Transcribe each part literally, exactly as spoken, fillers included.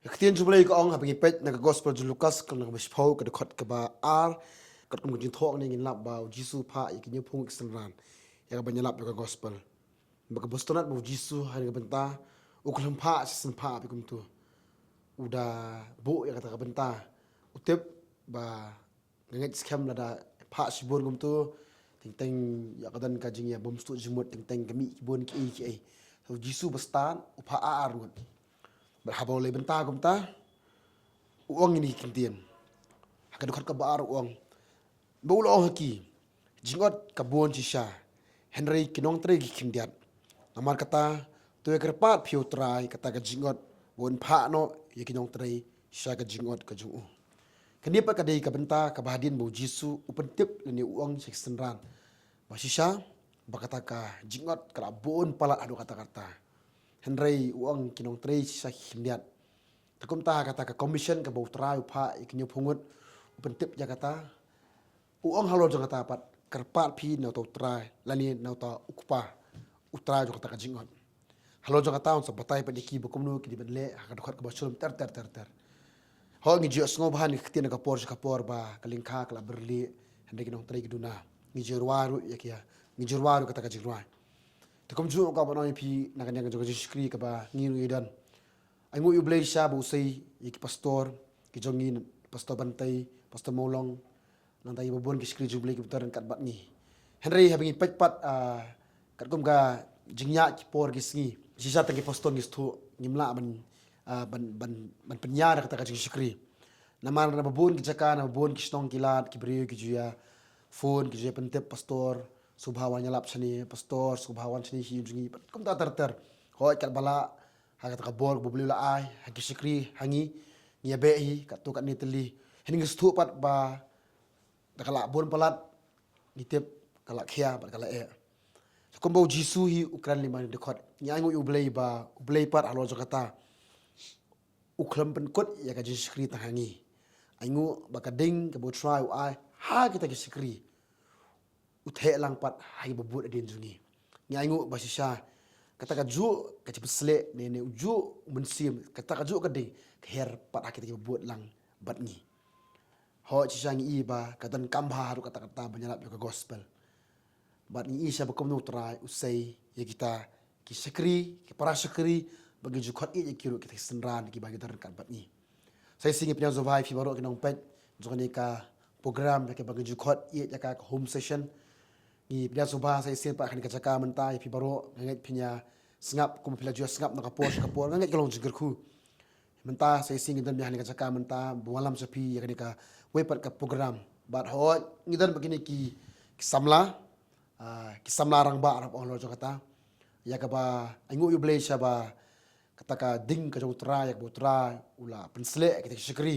Ka ktien jong U Blei ka ong, haba ngi peit na ka gospel jong u Lukas, ka lynnong kaba shiphew, ka dkhot kaba ar, katkum ka jingthoh hangne ngin lap ba u Jisu u phah ïa ki hynñiewphew ngut ki synran ïa kaban ïalap ïa ka gospel. Bad kaba sngewtynnat ba u Jisu ha kane ka bynta u khlem phah shi sien, phah phi kumto. U da buh ïa kata ka bynta. U tip ba nga ngeit skhem lada phah shibun kumto, teng teng ïa ka don ka jingïabymsuk jingmut, teng teng ka mih ki bun kiei kiei. U Jisu ba stad u phah ar ngut. Bad haba u leh bynta kumta, u ong ïa kine ki ktien. Ha ka dkhot kaba ar u ong, ba u la ong ha ki, "Jingngeit ka bun shisha, hynrei ki nongtrei ki khyndiat. Namar kata, to ïa kyrpad phi ïa u Trai kata ka jingngeit, ba un phah noh ïa ki nongtrei sha ka jingngeit ka jong u." Kane pat ka dei ka bynta kaba hadien ba u Jisu u pyntip lane u ong sha ki synran ba shisha ba kata ka jingngeit ka la bun palat haduh katta katta. Hynrei u ong ki nongtrei shisha ki khyndiat. Te kumta ha kata ka commission kaba u Trai u phah ïa ki hynñiewphew ngut, u pyntip ïa kata. U ong halor jong kata pat, kyrpad phi na uta u Trai lane na uta u Kpa, u Trai jong kata ka jingngeit. Halor jong kata un sa batai pat ïa ki ba kumno ki dei ban leh ha ka dkhot kaba shlur ter ter ter ter. Hooid, ngi ju ïohsngew bha ha kane ka ktien na ka por sha ka por ba ka lyngkha ka la byrlih, hynrei ki nongtrei ki duna. Ngi ju rwai ruh ïa ki, ngi ju rwai ruh kata ka jingrwai. Te kumjuh ka ban ong ïa phi na ka liang jong ka jingshakri kaba ngi ruh ngi don. Ai nguh ïa U Blei shisha ba u sei ïa ki pastor ki jong ngi, Pastor Bantei, Pastor Mawlong, nangta ïa ba bun ki shakri jong U Blei kiba don ryngkat bad ngi. Hynrei haba ngi peit pat, ah, katkum ka jingïaid ki por ki sngi, shisha tang ki pastor ngi sngewthuh ngim lah ban, ah, ban, ban, ban pynïar ïa kata ka jingshakri. Namar na ba bun ki jaka, na ba bun ki shnong ki lad, ki briew ki ju ïa phone, ki ju ïa pyntip, "Pastor, sngewbha wan ïalap shane, pastor, sngewbha wan shane sha ïing jong ngi." Bad kumta ter ter. Hooid, katba lah, ha kata ka bor ba U Blei u la ai ha ki shakri ha ngi, ngi ïa beh hi katto katne tylli. Hynrei ngi sngewthuh pat ba da ka la bun palat, ngi tip ka la khia bad ka la eh. Te kumba u Jisu hi u kren lyngba kane ka dkhot, ngi ai nguh ïa U Blei ba U Blei pat halor jong kata u khlem pynkut ïa ka jingshakri tang ha ngi. Ai nguh ba ka ding kaba u Trai u ai ha kita ki shakri u theh lang pat ha kiba bud hadien jong ngi. Ngi ai nguh ba shisha kata kajuh ka jingpynshlur ne, ne ujuh u mynsiem, kata kajuh ka ding ka her pat ha kita kiba bud lang bad ngi. Hooid, shisha ngi i ba ka donkam bha haduh katta katta ban ïalap ïa ka gospel. Bad ngi i shisha ba kumno u Trai u sei ïa kita ki shakri, ki para shakri, ba ngi ju khot ïeit ïa ki ruh kita ki synran kiba ngi don ryngkat bad ngi. Sa shisien ngi pynïasoh bha ïa phi baroh ki nongpeit jong kane ka program ïa kaba ngi ju khot ïeit ïa ka home session. Ngi pynïasoh bha sa shisien pat ha kane ka jaka mynta ïa phi baroh, nga ngeit phin ïa sngap kumba phi la ju ïa sngap na ka por sha ka por, nga ngeit ka long jingkyrkhu. Mynta sa shisien ngi don beit ha kane ka jaka mynta ban wallam sha phi ïa kane kawei pat ka program. Bad hooid ngi don bad kine ki, ki samla, ah, ki samla rangbah ruh halor jong kata. Ïa kaba ai nguh ïa U Blei shisha ba kata ka ding ka jong u Trai, ïa kaba u Trai u la pynshlur ïa kita ki shakri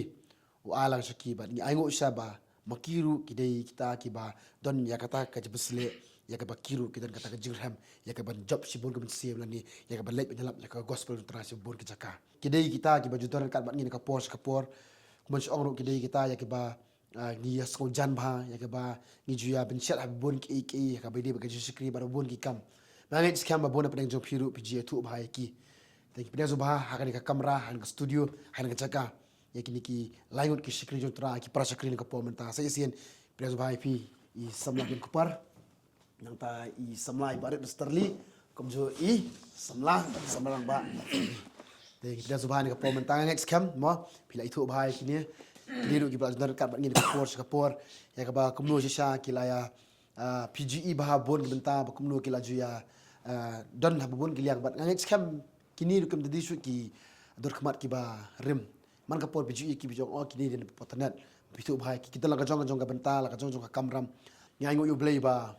u ai lang sha ki, bad ngi ai nguh shisha ba ma ki ruh ki dei kita kiba don ïa kata ka jingpynshlur, ïa kaba ki ruh ki don kata ka jingrhem ïa kaban jop shibun ka mynsiem lane ïa kaban leit ban ïalap ïa ka gospel u Trai sha bun ki jaka. Ki dei kita kiba ju don ryngkat bad ngi na ka por sha ka por. Kumba nga ong ruh, ki dei kita ïa kiba, ah, ngi ïa sngewjan bha, ïa kiba ngi ju ïa pynshet ha bun kiei kiei, ïa kaba ïadei bad ka jingshakri bad bun ki kam. Nga ngeit skhem ba bun na pdeng jong phi ruh phi ju ïathuh bha ïa ki. Te ngi pynïasoh bha ha kane ka kamra, ha kane ka studio, ha kane ka jaka ïa kine ki lai ngut ki shakri jong u Trai, ki para shakri na ka por mynta. Sa shisien pynïasoh bha ïa phi i samla Kynrad Kupar, nangta i samla i Bah Rit Starli, kumjuh i samla, samla rangbah. Te ngi pynïasoh bha ha kane ka por mynta. Nga ngeit skhem mo phi la ithuh bha ïa kine, kine ruh kiba la ju don ryngkat bad ngi na ka por sha ka por, ïa kaba kumno shisha ki la ïa, ah, phi ju i bha ha bun ki bynta ba kumno ki la ju ïa, ah, don ha bun ki liang, bad nga ngeit skhem kine ruh kim dei shuh ki dur khmat kiba rim. Man ka por phi ju i ki, phi ju ong, oh, kine dei na Port Raniat. Phi ithuh bha ïa ki, ki don la ka jong ka jong ka bynta, la ka jong ka jong ka kamram. Ngi ai nguh ïa U Blei ba,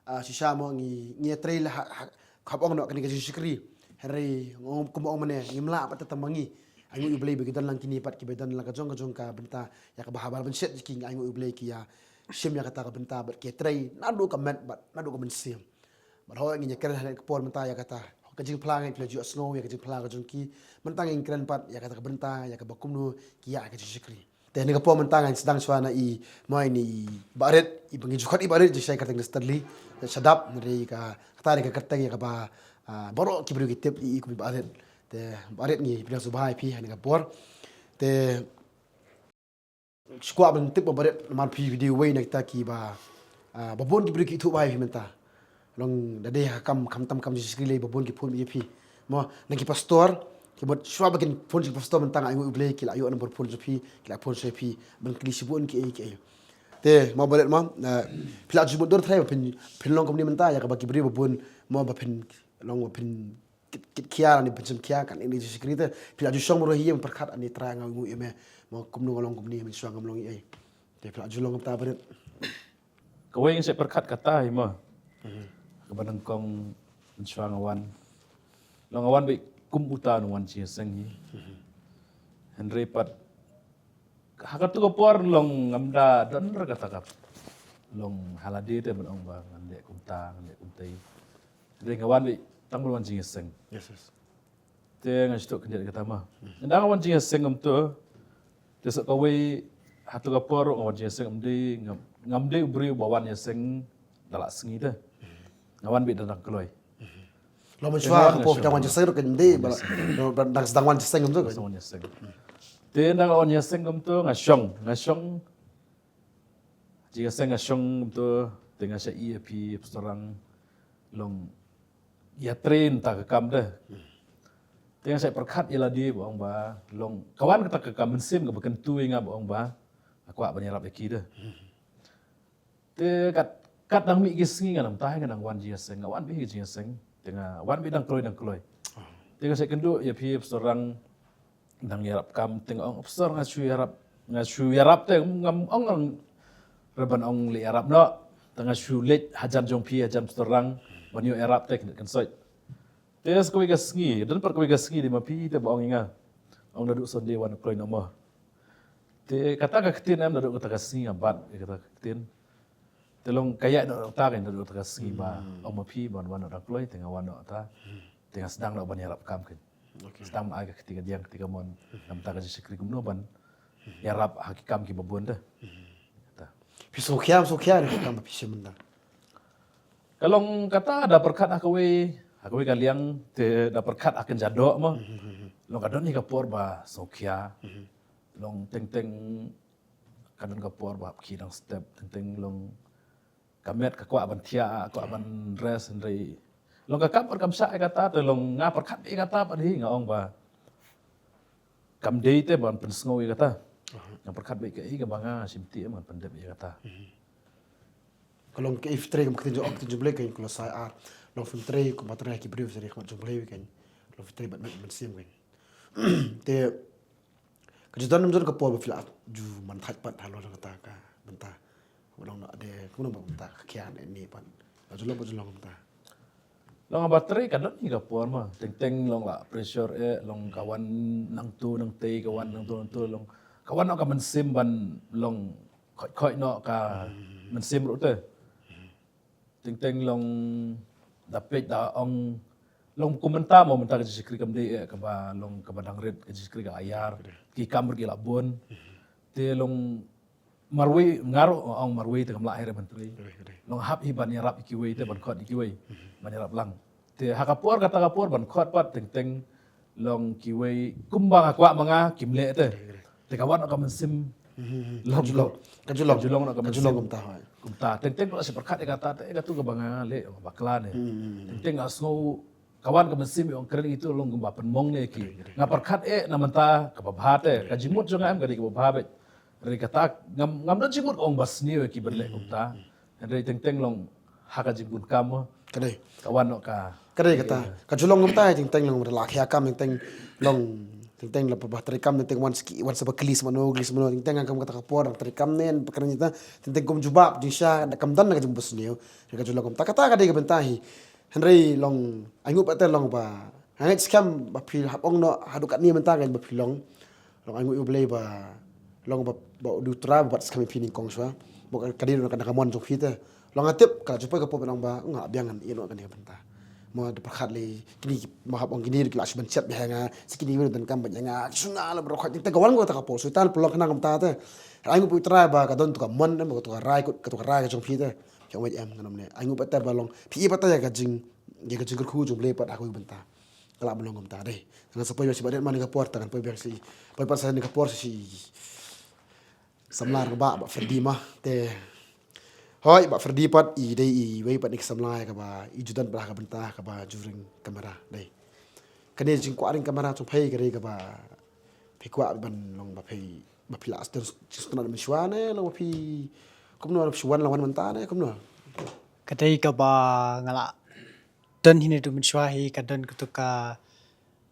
ah, shisha mo ngi, ngi ïatrei la ha, ha, hap ong noh kane ka jingshakri. Hynrei nga ong kumba ong mynne, ngim lah pat tang ma ngi. Ai nguh ïa U Blei ba ki don lang kine pat kiba don la ka jong ka jong ka bynta, ïa kaba haba la pynshet ïa ki, ngi ai nguh ïa U Blei ki ïa shim ïa kata ka bynta bad ki ïatrei naduh ka met bad naduh ka mynsiem. Bad hooid, ngin ïa kren ha kane ka por mynta ïa kata ka jingphla, nga ngeit phi la ju ïohsngew ïa ka jingphla ka jong ki. Mynta ngin kren pat ïa kata ka bynta ïa kaba kumno ki ïa ka jingshakri. Te ha kane ka por mynta ngan sdang shuwa na i, mo, i Bah Rit, iba ngi ju khot i Bah Rit, jingshai kyrteng Starli. Shadap, hynrei ka, kata dei ka kyrteng ïa kaba, ah, baroh ki briew ki tip i kum i Bah Rit. Te barit ngi pdiang sngewbha ïa phi ha kane ka por. Te shu kwah ban tip ba barit namar phi video wei na kita kiba, ah, ba bun ki briew ki ithuh bha ïa phi mynta. Long da dei ha ka kam, khamtam ka kam jingshakri lei ba bun ki phone ïa phi. Mo, na ki pastor, ki mut shuwa ba kin phone sha ki pastor mynta nga ainguh ïa U Blei ki la ïoh number phone sha phi, ki la phone sha phi ban kylli shibun kiei kiei. Te mo barit mo, ah, phi la ju mutdur trai ba phin, phin long kumne mynta ïa kaba ki briew ba bun mo ba phin long ba phin kit, kit khia ne pynshim khia kane ka jingshakri te. Phi la ju shong baroh hi ïa pyrkhat ani Trai nga ainguh ïa me. Mo kumno nga long kumne mynshuwa ngam long ei. Te phi la ju long kumta barit. Kawei ngan sa pyrkhat kata hi mo. Kaba nyngkong mynshuwa nga wan. Long nga wan beit kum uta u nongwan jingïaseng hi. Hynrei pat ha katu ka por long ngam da don re kata ka long ha lade te ban ong ba ngan leh kumta, ngan leh kumtei. Hynrei nga wan beit tang ban wan jingïaseng. Yes, yes. Te nga shu khyndiat kata mo. Ynda nga wan jingïaseng kumto. Te sa kawei ha katu ka por nga wan jingïaseng, ngam dei, ngam, ngam dei u briew ba wan ïaseng da la sngi te. Nga wan beit da dang kloi. Long mynshuwa ka por phi dang wan jingïaseng ruh kan dei ba dang sdang wan jingïaseng kumto kan. Sdang wan jingïaseng. Te ynda nga wan jingïaseng kumto nga shong, nga shong. Jingïaseng nga shong kumto, te nga sa ïohi ïa phi Pastor Rang long ïatrei na kata ka kam te. Te nga sa pyrkhat ïa lade ba ong ba long ka wan kata ka kam mynsiem kaba kyntu ïa nga ba ong ba nga kwah ban ïarap ïa ki te. Te kat, kat dang mih ki sngi nga nang tai nga nang wan jingïaseng, nga wan beit jingïaseng. Te nga wan beit dang kloi, dang kloi. Te nga sa kynduh ïa phi Pastor Rang dang ïarap kam, te nga ong Pastor nga shu ïarap, nga shu ïarap te ngam ong re ban ong leh ïarap noh. Te nga shu leit hajan jong phi, hajan Pastor Rang ban ïoh ïarap te kan soi. Te sa kawei ka sngi, don pat kawei ka sngi dei ma phi te ba ong ïa nga. Ong naduh Sunday wan kloi noh mo. Te kata ka ktien em naduh kata ka sngi nga bat ïa kata ka ktien. Te long ka ïaid noh kata ka naduh kata ka sngi ba ong ma phi ban wan noh dang kloi te nga wan noh kata. Te nga sdang noh ban ïarap kam kan. Sdang ai ka kti kadiang kti kamon. Namar ka jingshakri kumno ban ïarap ha ki kam kiba bun te. Phi sngewkhia, sngewkhia ïa ka kam ba phi shim mynta. Ka long kata da pyrkhat ha kawei, ha kawei ka liang te da pyrkhat ha ka jingïadoh mo. Long ka don hi ka por ba sngewkhia. Long teng teng ka don ka por ba hap khie dang step, teng teng long ka met ka kwah ban thiah, kwah ban rest hynrei long ka kam pat kam shah ïa kata te long nga pyrkhat ïa kata pat hi nga ong ba kam dei te ban pynsngew ïa kata. Nga pyrkhat beit kaei kaba nga shim tih ban pyndep ïa kata. Ka long kaei phi trei kum ka ktien jong, ka ktien jong U Blei ka Kolosai ar. Long phin trei kumba trei ki briew sha khmat jong U Blei kan. Long phi trei bad met mynsiem kan. Te ka ju don, don ka por ba phi la ju man thait pat halor kata ka bynta. Ka long na de kumno ba bynta ka khia ne ni pat. Ka ju long, ka ju long bynta. Long ba trei ka don hi ka por mo. Teng teng long la pressure eh, long ka wan nangtu nangtei, ka wan nangtu nangtu, long ka wan noh ka mynsiem ban long khoit khoit noh ka mynsiem ruh te. Teng teng long da peit da ong long kum mynta mo, mynta ka jingshakri kam dei eh kaba long kaba dang rit, ka jingshakri ka la ïar, ki kam ruh ki la bun. Te long marwei nga ruh nga ong marwei te kam lah hi re ban trei. Long hap hi ban ïarap ïa kiwei te ban khot ïa kiwei ban ïarap lang. Te ha ka por kata ka por ban khot pat teng teng long kiwei kumba nga kwah ma nga kim leh te. Te ka wan noh ka mynsiem long, ka ju long, ka ju long noh ka mynsiem kumta. Teng teng nga sa pyrkhat ïa kata te, eh, katu kaba nga leh bakla ne. Teng teng nga sngew ka wan ka mynsiem ïa ong kren itu long kumba pynmong ne ki. Nga pyrkhat eh na mynta kaba bha te, ka jingmut jong nga em ka dei kaba bha beit. Hynrei kata ngam, ngam don jingmut ong ba sniew ïa ki ban leh kumta. Hynrei teng teng long ha ka jingbun kam mo. Ka dei. Ka wan noh ka. Ka dei kata. Ka ju long kumta teng teng long la khia kam teng teng long teng teng la ba trei kam teng teng wan sa ki, wan sa ba klis mano, klis mano teng teng kam kata ka por trei kam nen ba kren ita teng teng kum jubab jingshisha da kam don na ka jingbun sniew. Ka ju long kumta kata ka dei ka bynta hi. Hynrei long ainguh pat te long ba nga ngeit skhem ba phi hap ong noh haduh katne mynta kan ba phi long. Long ainguh ïa U Blei ba long ba, ba u dei U Trai ba bat skhem ïa phi nyngkong shuwa. Ba ka dei na ka mon jong phi te. Long nga tip ka la ju poi ka por ba long ba nga biang ngan ïeh noh kane ka bynta. Mo da pyrkhat lei kine ma hap ong kine ki la shu ban chat bha ïa nga. Sa kine ki donkam bad ïa nga shu nga la baroh khat te ka wan kata ka por. Soitan pynlong khnang kumta te. Ainguh ïa U Trai ba ka don tu ka mon, ba tu ka rai, katu ka rai ka jong phi te. Phi ong em ngan ym leh. Ainguh pat te ba long phi ïeh pat te ïa ka jing, ïa ka jingkyrkhu jong U Blei pat ha kawei ka bynta. Ka lah ban long kumta dei. Ngan sa poi biang shi ba dei man ka por, tang ngan poi biang shi. Poi pat sa ni ka por shi. Samla rangbah Bah Freddy ma te. Hoi Bah Freddy pat i dei i wei pat ni ka samla ïa kaba i ju don pat ha ka bynta kaba jur ring kamera dei. Kane jingkwah ring kamera jong phi ka dei kaba phi kwah ban long ba phi, ba phi lah sdang jingsngewtynnat mynshuwa ne long ba phi kumno, ba phi wan la wan mynta ne kumno? Ka dei kaba nga lah don hi naduh mynshuwa hi, ka don kato ka,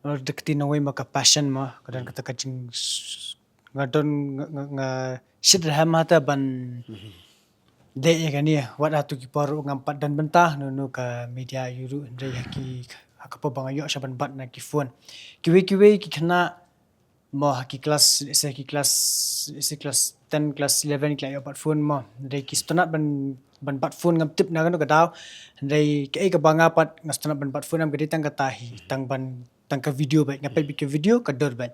da ka ktien nongwei ma ka passion ma, ka don kato ka jing nga don nga, nga, nga shit rhem hata ban dei ïa kane, wat hato ki por ruh ngam pat don bynta, no, no ka media ïa u ruh, hynrei ha ki, ha ka por ba nga ïoh sha ban bat na ki phone. Kiwei kiwei ki khynnah mo ha ki class, se ki class, se class ten, class eleven ki la ïoh bat phone mo. Hynrei ki sngewtynnat ban, ban bat phone ngam tip na kano ka daw. Hynrei kaei kaba nga pat nga sngewtynnat ban bat phone em ka dei tang kata hi, tang ban tang ka video bad, nga peit bad ka video ka dur bad.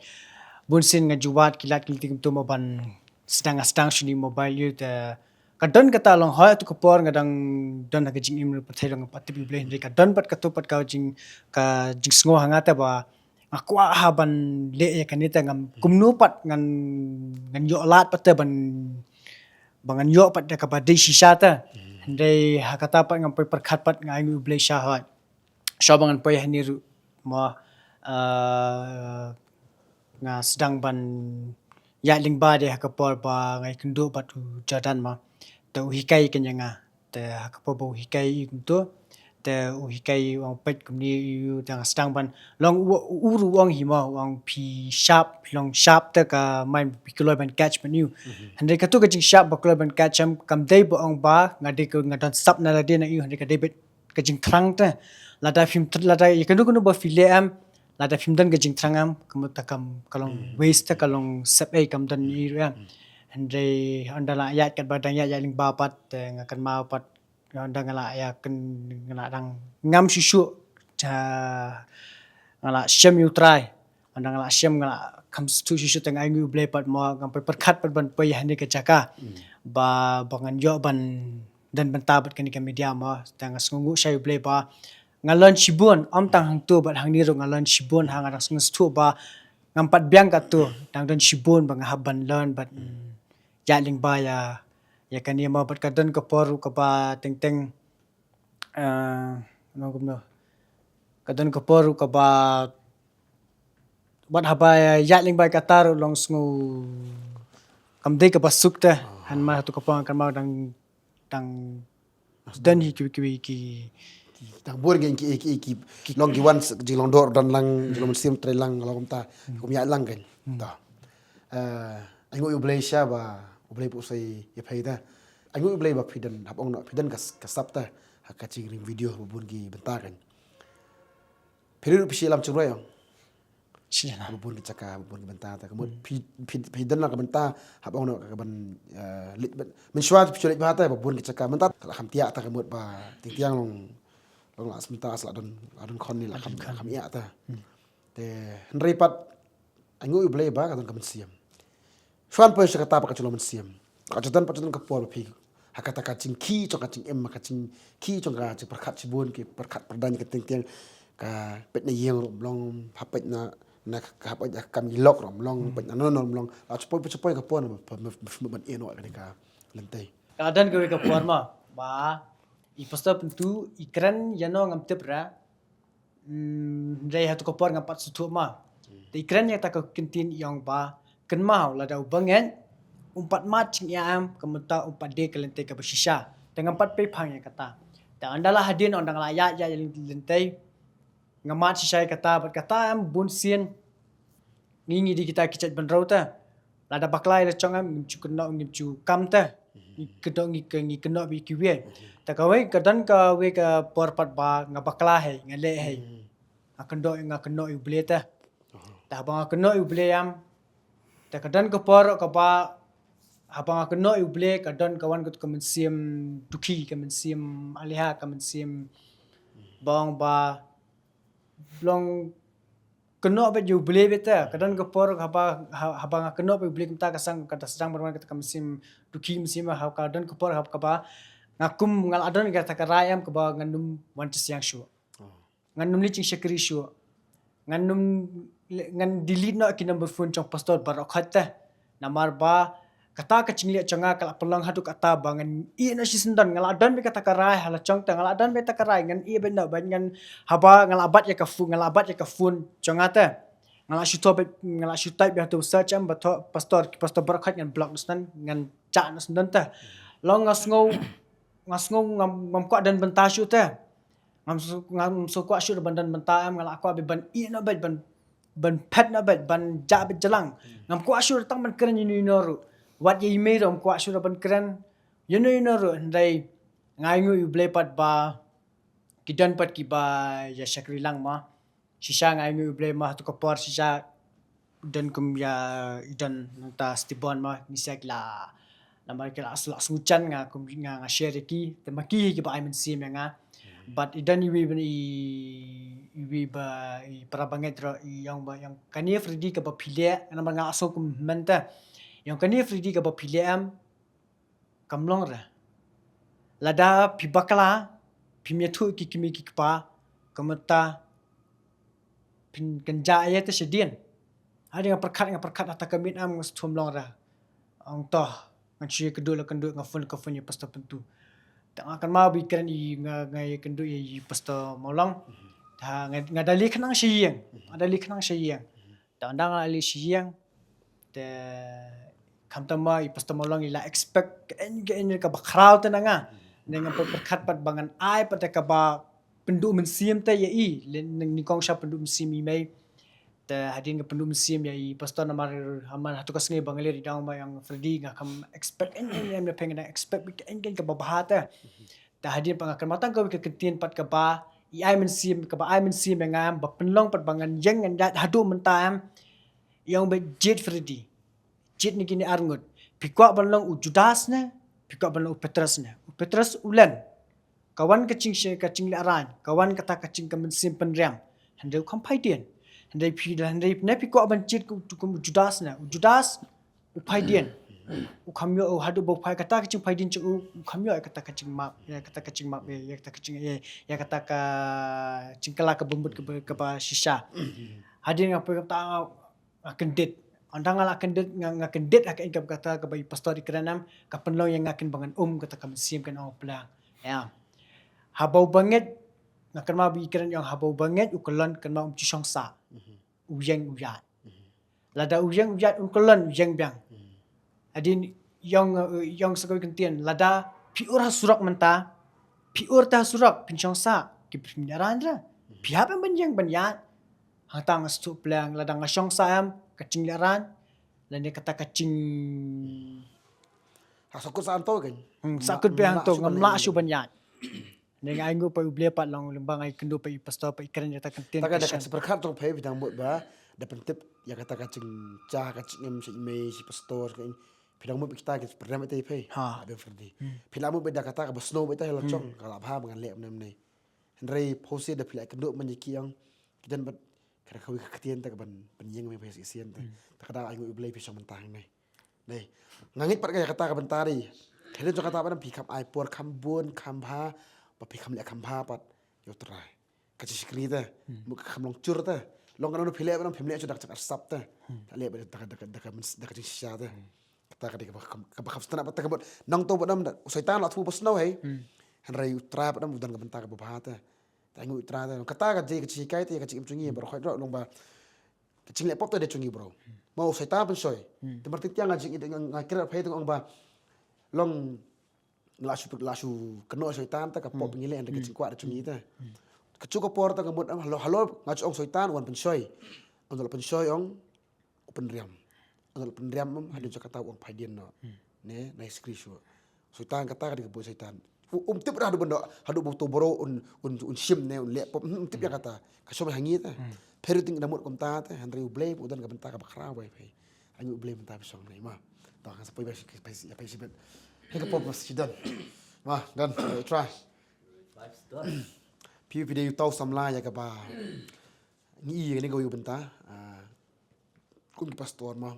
Bun sien nga ju wad ki lad ki lynti kumto mo ban sdang, nga sdang shane mobile ïa u te. Ka don kata long hoi tu ka por nga dang don ha ka jingim ruh pat, long pat tip ïa u Blei, hynrei ka don pat kato pat ka jing, ka jingsngew ha nga te ba nga kwah ha ban leh ïa kane te, ngam kumno pat ngan, ngan ïoh lad pat te ban, ba ngan ïoh pat da kaba dei shisha te. Hynrei ha kata pat ngam poi pyrkhat pat, nga ainguh ïa u Blei sha hoi. Shuwa ba ngan poi hangne ruh mo, ah, nga sdang ban ïaid lyngba de ha ka por ba nga ïakynduh bad u Jordan mo. Te u hikai kane ïa nga. Te ha ka por ba u hikai ïa u kumto, te u hikai u ong peit kumne ïa u, te nga sdang ban long u, u ruh u ong hi mo, u ong phi sharp, phi long sharp te ka main phi kloi ban catch ban ïa u. Hynrei kato ka jingsharp ba kloi ban catch em kam dei ba ong ba nga dei ka, nga don sap na lade na ïa u, hynrei ka dei beit ka jingthrang te. Lada phim thr-, lada ïa kano kano ba phi leh em, lada phim don ka jingthrang em, ka mut te kam, ka long waste te, ka long sep ei, kam don ei ruh em. Hynrei ynda la ïaid katba dang ïaid ïaid lyngba pat, te nga kynmaw pat, ynda nga la ïa kyn, nga la dang ngam shuh shuh, nga la shem ïa u Trai. Ynda nga la shem nga la kham sngewthuh shuh shuh, te nga ainguh ïa u Blei pat mo, ngam poi pyrkhat pat ban poi hangne ka jaka. Ba, ba ngan ïoh ban don bynta bad kane ka media mo, te nga sngewnguh shai ïa u Blei ba nga learn shibun, ym tang hangto bad hangne ruh nga learn shibun, ha nga dang sngewthuh ba ngam pat biang kato, dang don shibun ba nga hap ban learn bad ïaid lyngba ïa, ïa kane mo, bad ka don ka por ruh kaba teng teng, eh, kumno kumno. Ka don ka por ruh kaba wat haba ïaid lyngba ïa kata ruh long sngew kam dei kaba suk te. Hynrei hato ka por nga kynmaw dang, dang don hi kiwei kiwei ki, dang bun ki, ki, ki, ki long ki wan jinglong doh don lang, jinglong mynsiem trei lang, long kumta, kum ïaid lang kan. Te, eh, ainguh ïa u Blei sha ba u Blei u pynshoi ïa phi te. Ainguh ïa u Blei ba phi don, hap ong noh, phi don ka, ka sap te ha ka jingring video ba bun ki bynta kan. Phi ruh phi shu ïalam jingrwai ong. Shu ïalam. Ba bun ki jaka, ba bun ki bynta te. Ka mut phi, phi, phi don la ka bynta, hap ong noh ka ban, eh, leit ban. Mynshuwa phi shu leit bha te, ba bun ki jaka. Mynta la kham thiah te, ka mut ba teng teng long, long la mynta sa la don, la don khon ne la kham, la kham ïa te. Te hynrei pat ainguh ïa u Blei ba ka don ka mynsiem. Shuwa ban poi sha kata pat ka jinglong mynsiem. Ka ju don pat ju don ka por ba phi, ha kata ka jingkhih jong ka jingim, ka jingkhih jong ka jingpyrkhat shibun, ki pyrkhat pyrdan ka teng teng, ka peit na ïing ruh ym long, hap peit na, na ka, hap peit na kam ïalok ruh ym long, peit na nongno ruh ym long. La ju poi, ju poi ka por ba, ba, ba, ban ïeh noh kane ka lynti. Ka don kawei ka por mo ba i Pastor Pyntu i kren ïano ngam tip re. Hmm, hynrei hato ka por ngam pat sngewthuh ma. Te i kren ïa kata ka kyntien i ong ba, kynmaw lada u bangeit um pat mad jingïa em, ka mut um pat die ka lynti kaba shisha. Te ngam pat pei phang ïa kata. Te ynda la hadien ynda nga la ïaid ïaid ïa lynti, nga mad shisha ïa kata, bad kata em bun sien ngi ngi dei kita ki jait bynriew te. Lada bakla ïa la jong em, ngim ju kynnoh, ngim ju kam te. Ngi kynnoh, ngi kyn-, ngi kynnoh bad kiwei. Te kawei, ka don kawei ka por pat ba nga bakla hi, nga leh hi. Nga kynnoh, nga kynnoh ïa u Blei te. Te haba nga kynnoh ïa u Blei em, te ka don ka por kaba, haba nga kynnoh ïa u Blei, ka don ka wan ka, ka mynsiem dukhi, ka mynsiem aliha, ka mynsiem bong ba long kynnoh bad ïa u Blei bad te. Ka don ka por haba, ha-, haba nga kynnoh bad u Blei kumta ka sdang, ka da sdang ban wan kata ka mynsiem dukhi, mynsiem ha, ka don ka por haba kaba nga kum nga la don kata ka rai em kaba ngan ym wan jingsiang shuh. Ngan ym leit jingshakri shuh. Ngan nym, ngan delete noh ki number phone jong pastor baroh khoit te. Namar ba kata ka jingleh jong nga ka la pynlong haduh kata ba ngan ïeh noh shisyndon, nga la don bad kata ka rai ha la jong te, nga la don bad kata ka rai, ngan ïeh bad noh bad ngan, haba nga la bat ïa ka phone, nga la bat ïa ka phone jong nga te. Nga la shu thoh bad, nga la shu type bad ha tu search em ba thoh pastor, ki pastor baroh khoit ngan block noh syndon, ngan jah noh syndon te. Long nga sngew, nga sngew ngam, ngam kwah don bynta shuh te. Ngam sngew, ngam sngew kwah shuh ban don bynta em, nga la kwah bad ban ïeh noh bad ban, ban phet noh bad ban jah bad jlang. Ngam kwah shuh tang ban kren ïano ïano ruh. Wat ïa i mei ruh ngam kwah shuh ban kren ïano ïano ruh, hynrei nga ainguh ïa U Blei pat ba ki don pat kiba ïa shakri lang ma. Shisha nga ainguh ïa U Blei ma, ha tu ka por shisha don kum ïa i don nangta Stibon ma, ngi sha ki la, namar ki la, la sngewthuh nga kum nga, nga share ïa ki, te ma ki hi kiba ai mynsiem ïa nga. But i don iwei ba, i, iwei ba i para bangeit ruh i ong ba ïa kane Freddy kaba phi leh, namar nga la sngew kum mynta. Ïa kane Freddy kaba phi leh em, kam long re. Lada phi bakla, phim ïathuh ki kmie ki kpa, kumta phin kynjah ïa te shadien. Hadien nga pyrkhat, nga pyrkhat ha ta ka miet em, nga sngewthuh long re. Ong to, ngan shu ïakynduh la kynduh, nga phone ka phone ïa Pastor Pyntu. Te nga kynmaw ba i kren i nga, nga ïakynduh ïa i Pastor Mawlong. Te nga, nga da leit khnang sha ïing. Nga da leit khnang sha ïing. Te ynda nga la leit sha ïing, te khamtam ma i Pastor Mawlong i la expect kaei kaei kaba khraw te na nga. Te nga pyrkhat pat ba ngan ai pat da kaba pynduh mynsiem te ïa i, lane nyngkong sha pynduh mynsiem i mei. Te hadien ka pynduh mynsiem ïa i Pastor, namar ha man ha tu ka sngi ba nga leit, i dang ong ma ïa Freddy, nga kam expect kaei kaei, nga pyrshang, nga dang expect kaei kaei kaba bha te. Te hadien pat nga kynmaw tang kawei ka kyntien pat kaba i ai mynsiem, kaba ai mynsiem ïa nga ba pynlong pat ba ngan ïeng ngan ïaid haduh mynta em. I ong ba jied Freddy, jied na kine arngut. Phi kwah ban long u Judas ne phi kwah ban long u Petros ne? U Petros u len. Ka wan ka jing, ka jinglehrain, ka wan kata ka jing, ka mynsiem pynriam. Hynrei u kham phai dien. Hynrei phi, hynrei ne phi kwah ban jied kum u Judas ne? U Judas u phai dien. U kham ïoh, u haduh ba u phai, kata ka jingphai dien jong u, u kham ïoh ïa kata ka jingmap, ïa kata ka jingmap, ïa, ïa kata ka jing, ïa, ïa kata ka jingkylla kaba mut kaba, kaba shisha. Hadien nga poi kata nga, nga kyndit. Ynda nga la kyndit, nga, nga kyndit ha kaei kaba kata kaba i Pastor i kren em, ka pynlong ïa nga kin ba ngan um kata ka mynsiem, kan ong plang. Ïa. Haba u bangeit, nga kynmaw ba i kren ïa ong haba u bangeit u kyllon, kynmaw um ju shong sah. U ïeng u ïaid. Lada u ïeng u ïaid un kyllon, u ïeng biang. Hadien i ong, eh, i ong sa kawei ka kyntien, lada phi ur ha surok mynta, phi ur te ha surok, phin shong sah, ki pynïaid ra. Phi hap em ban ïeng ban ïaid. Hangta nga sngewthuh plang, lada nga shong sah em, ka jinglehrain, lane kata ka jing, ha sah kut sah hangto kan. Hmm, sah kut biang hangto, ngam lah shuh ban ïaid. Nga ainguh pat ïa U Blei pat long lyngba nga ïakynduh pat ïa i Pastor pat i kren ïa kata ka ktien. Ta ka da ka jingpyrkhat jong phi, phi dang mut ba da pyntip ïa kata ka jingjia ka jingim sha i mei, sha i Pastor, ka, phi dang mut ba kita ki pyrem ïa phi. Ha. Ba Freddy, phi la mut ba da kata kaba sngewbha ïa phi la jong, ka la bha ba ngan leh mynne mynne. Hynrei phi sngewthuh da phi la ïakynduh mynne ki ong ki don bad ka da kawei ka ktien te kaban pynïeng ïa phi shisien te. Ta ka da ainguh ïa U Blei phi shong mynta hangne. Dei. Nga ngeit pat ka ïa kata ka bynta dei. Hadien jong kata pat phi kham ai por kham bun kham bha, ba phi kham leh kham bha pat ïa U Trai. Ka jingshakri te, mut ka kham long jur te. Long kano kano phi leh pat phim leh shuh da ka jingarsap te. Leh pat da ka, da ka, da ka myns-, da ka jingshisha te. Kata ka dei kaba kham, kaba kham sngewtynnat pat te, ka mut nangto pat da u Soitan la thmu ba sngewhei. Hynrei U Trai pat u don ka bynta kaba bha te. Te ainguh U Trai te. Kata ka dei ka jinghikai te ïa ka jingim jong ngi baroh khoit ruh, long ba ka jingleh pop te dei jong ngi baroh. Ma u Soitan pynshoi. Te martin tiang nga jing, nga, nga kren phi te nga ong ba long nga la shu, la shu kynnoh Soitan te ka pop ngi leh, hynrei ka jingkwah dei jong ngi te. Ka juh ka por te ka mut em halor, halor nga ju ong Soitan wan pynshoi. Ong la pynshoi ong u pynriam. Ong la pynriam em hadien jong kata u ong phai dien noh. Ne, nai shakri shuh. Soitan kata ka dei ka buh Soitan. U, um tip ra haduh ban da, haduh ba uto u bro un, un, un shim ne, un leh pop, um tip ïa kata. Ka shong ha ngi te. Phi ruh te ngi da mut kumta te, hynrei U Blei u don ka bynta kaba khraw ba ïa phi. Ainguh U Blei mynta phi shong ne ma. To nga sa poi ba shi, poi shi, poi shi bit. He ka pop ba shi don. Ma, don, eh, try. Phi, phi dei uto u samla ïa kaba ngi ïohi ne kawei ka bynta. Ah, kum ki pastor ma.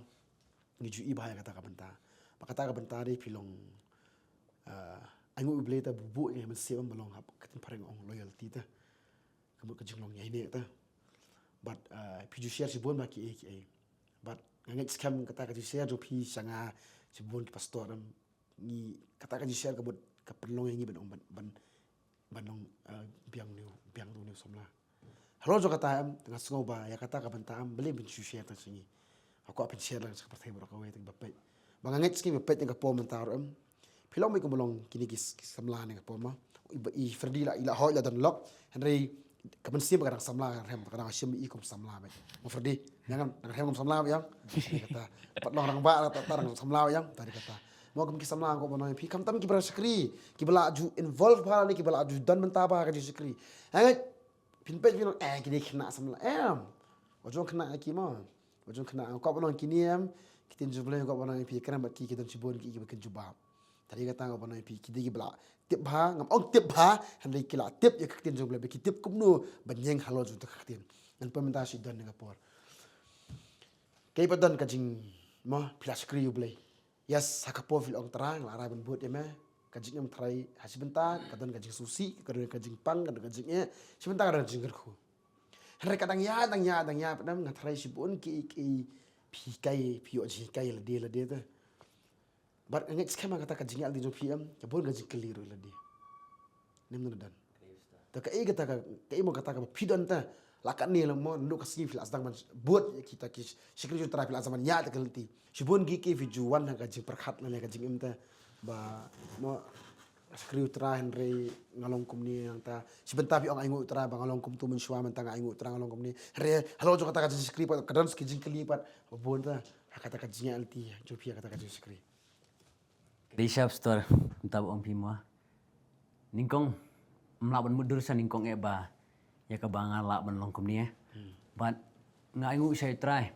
Ngi ju ïohi bha ïa kata ka bynta. Ba kata ka bynta dei phi long, ah, ainguh U Blei te ba u buh ïa ngi mynsiem ba long hap ka ktien phareng ong loyalty te. Ka mut ka jinglong ïaineh te. Bad, ah, phi ju share shibun ba ki ei ki ei. Bad nga ngeit skhem kata ka ju share jong phi sha nga, shibun ki pastor, em, ngi, kata ka ju share ka mut ka pynlong ïa ngi ban ong ban, ban, ban long, ah, biang une u, biang une u samla. Halor jong kata, em, nga sngew ba ïa kata ka bynta, em, balei phin shu share tang sha ngi. Nga kwah phin share lang sha ka pyrthei baroh kawei tang ba peit. Ba nga ngeit sha ngi ba peit ïa ka por mynta ruh, em. Phi long beit kum long kine ki s-, ki samla ne ka por ma. I, i Freddy la, i la hoi la don lok. Hynrei ka mynsiem ka dang samla, ka dang rem, ka dang shim i kum samla beit. Mo Freddy, ïa nga dang rem kum samla beit ïa nga. Kata, pat long rangbah, kata, kata dang samla beit ïa nga. Tadi kata. Mo kum ki samla ko ba nang phi, khamtam kiba dang shakri, kiba la ju involve bha ne kiba la ju don bynta bha ka ju shakri. Hynrei phin peit phin long, eh, kine khynnah samla, em. Wat ju khynnah ki mo. Wat ju khynnah, ko ba nang kine, em, ki ktien jong U Blei ko ba nang phi kren bad ki, ki don shibun ki, kiba kynjubab. Tadi kata ko ba nang phi, ki dei kiba la tip bha, ngam ong tip bha, hynrei ki la tip ïa ka ktien jong U Blei, ba ki tip kumno ban ïeng halor jong ka ktien. Ngan pynmynta shi don ne ka por. Kaei ba don ka jing, mo, phi la shakri ïa U Blei. Yes, ha ka por phi la ong Trai, nga la rai ban bud ïa me. Ka jingim Trai ha shi bynta ka don ka jingsngewsih, ka don ka jingpang, ka don ka jingeh, shi bynta ka don ka jingkyrkhu. Hynrei ka dang ïa, dang ïa, dang ïa, pat nga Trai shibun ki, ki, phi kai, phi ïoh jinghikai lade, lade te. Bad nga ngeit skhem kata ka jingïaid lynti jong phi, em, ka bun ka jingkylli ruh lade. Nym nang don. Te kaei kata ka, kaei mo kata kaba phi don te. La katne la mo, naduh ka sngi phi la sdang ban bud ïa kita ki shakri U Trai, phi la sdang ban ïaid te ka lynti. Shibun ki, ki phi ju wan ha ka jingpyrkhat lane ka jingim te. Ba mo shakri U Trai hynrei nga long kumne, hangta shi bynta phi ong ainguh U Trai ba nga long kumto, mynshuwa mynta nga ainguh U Trai nga long kumne. Hynrei halor jong kata ka jingshakri pat ka don ki jingkylli pat ba bun te. Ha kata ka jingïaid lynti jong phi ha kata ka jingshakri. Ka dei sha pastor, mynta ba ong phi mo. Nyngkong, ym lah ban mutdur sha nyngkong eh ba ïa kaba nga lah ban long kumne. Bad nga ainguh sha U Trai.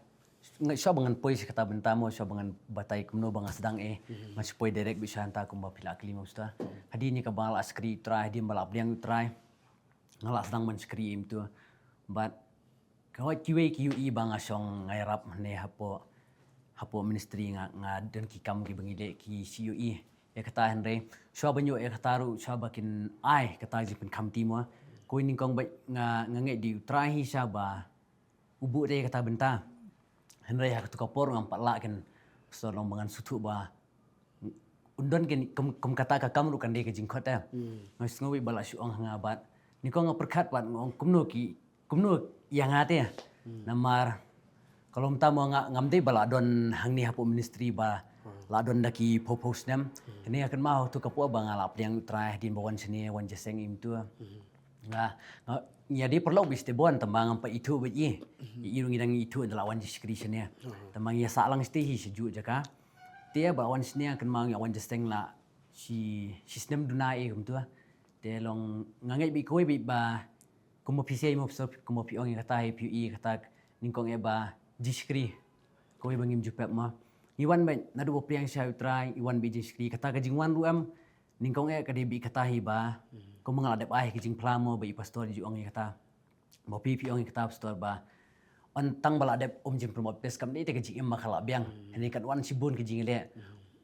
Nga shuwa ba ngan poi sha kata bynta mo, shuwa ba ngan batai kumno ba nga sdang eh. Nga shu poi direct beit sha hangta kumba phi la kylli mo, pastor. Hadien ïa kaba nga la shakri U Trai, hadien ba la pdiang U Trai, nga la sdang ban shakri ïa u. Bad ka wat kiwei ki ïohi ba nga shong, nga ïarap ne hapoh, hapoh ministry nga, nga don ki kam kiba ngi leh ki shu ïohi. Ïa kata hynrei shuwa ban ïoh ïa kata ruh shuwa ba kin ai kata jingpynkhamti mo. Kawei nyngkong ba nga, nga ngeit dei U Trai hi shuwa ba u buh ïa kata bynta. Hynrei ha kato ka por ngam pat lah ken, pastor, long ba ngan sngewthuh ba un don ken kum, kum kata ka kam ruh kan dei ka jingkhot eh. Nga sngew ba la shu ong ha nga bad nyngkong nga pyrkhat bad nga ong kumno ki, kumno ïa nga te. Namar ka long mynta mo nga, ngam dei ba la don hangne hapoh ministry ba la don da ki phew phew snem. Kane nga kynmaw ha kato ka por ba nga la pdiang U Trai hadien ba wan shane, wan jingïaseng ïa u. Nga, nga, ngi ïa dei paralok beit shatei bun, tangba ngam pat ithuh beit i. I ruh ngi dang ithuh ynda la wan jingshakri shane. Tangba ngi ïa sah lang shatei hi sha juh jaka. Te ba wan shane kynmaw ngi ïa wan jingïaseng la shi, shi snem duna eh kumto. Te long nga ngeit beit kawei beit ba kumba phi sa ïa mo, pastor, kumba phi ong ïa kata hi, phi ïohi kata nyngkong eh ba jingshakri. Kawei ba ngim ju pep mo. Ngi wan beit naduh ba pdiang sha U Trai, i wan beit jingshakri, kata ka jingwan ruh em. Nyngkong eh ka dei beit kata hi ba kumba nga la dep ai ka jingphla mo ba i pastor i ju ong ïa kata. Ba phi phi ong ïa kata, pastor, ba wan tang ba la dep um jingpromote pes kam dei te ka jingim ba ka la biang. Hynrei kan wan shibun ka jingleh.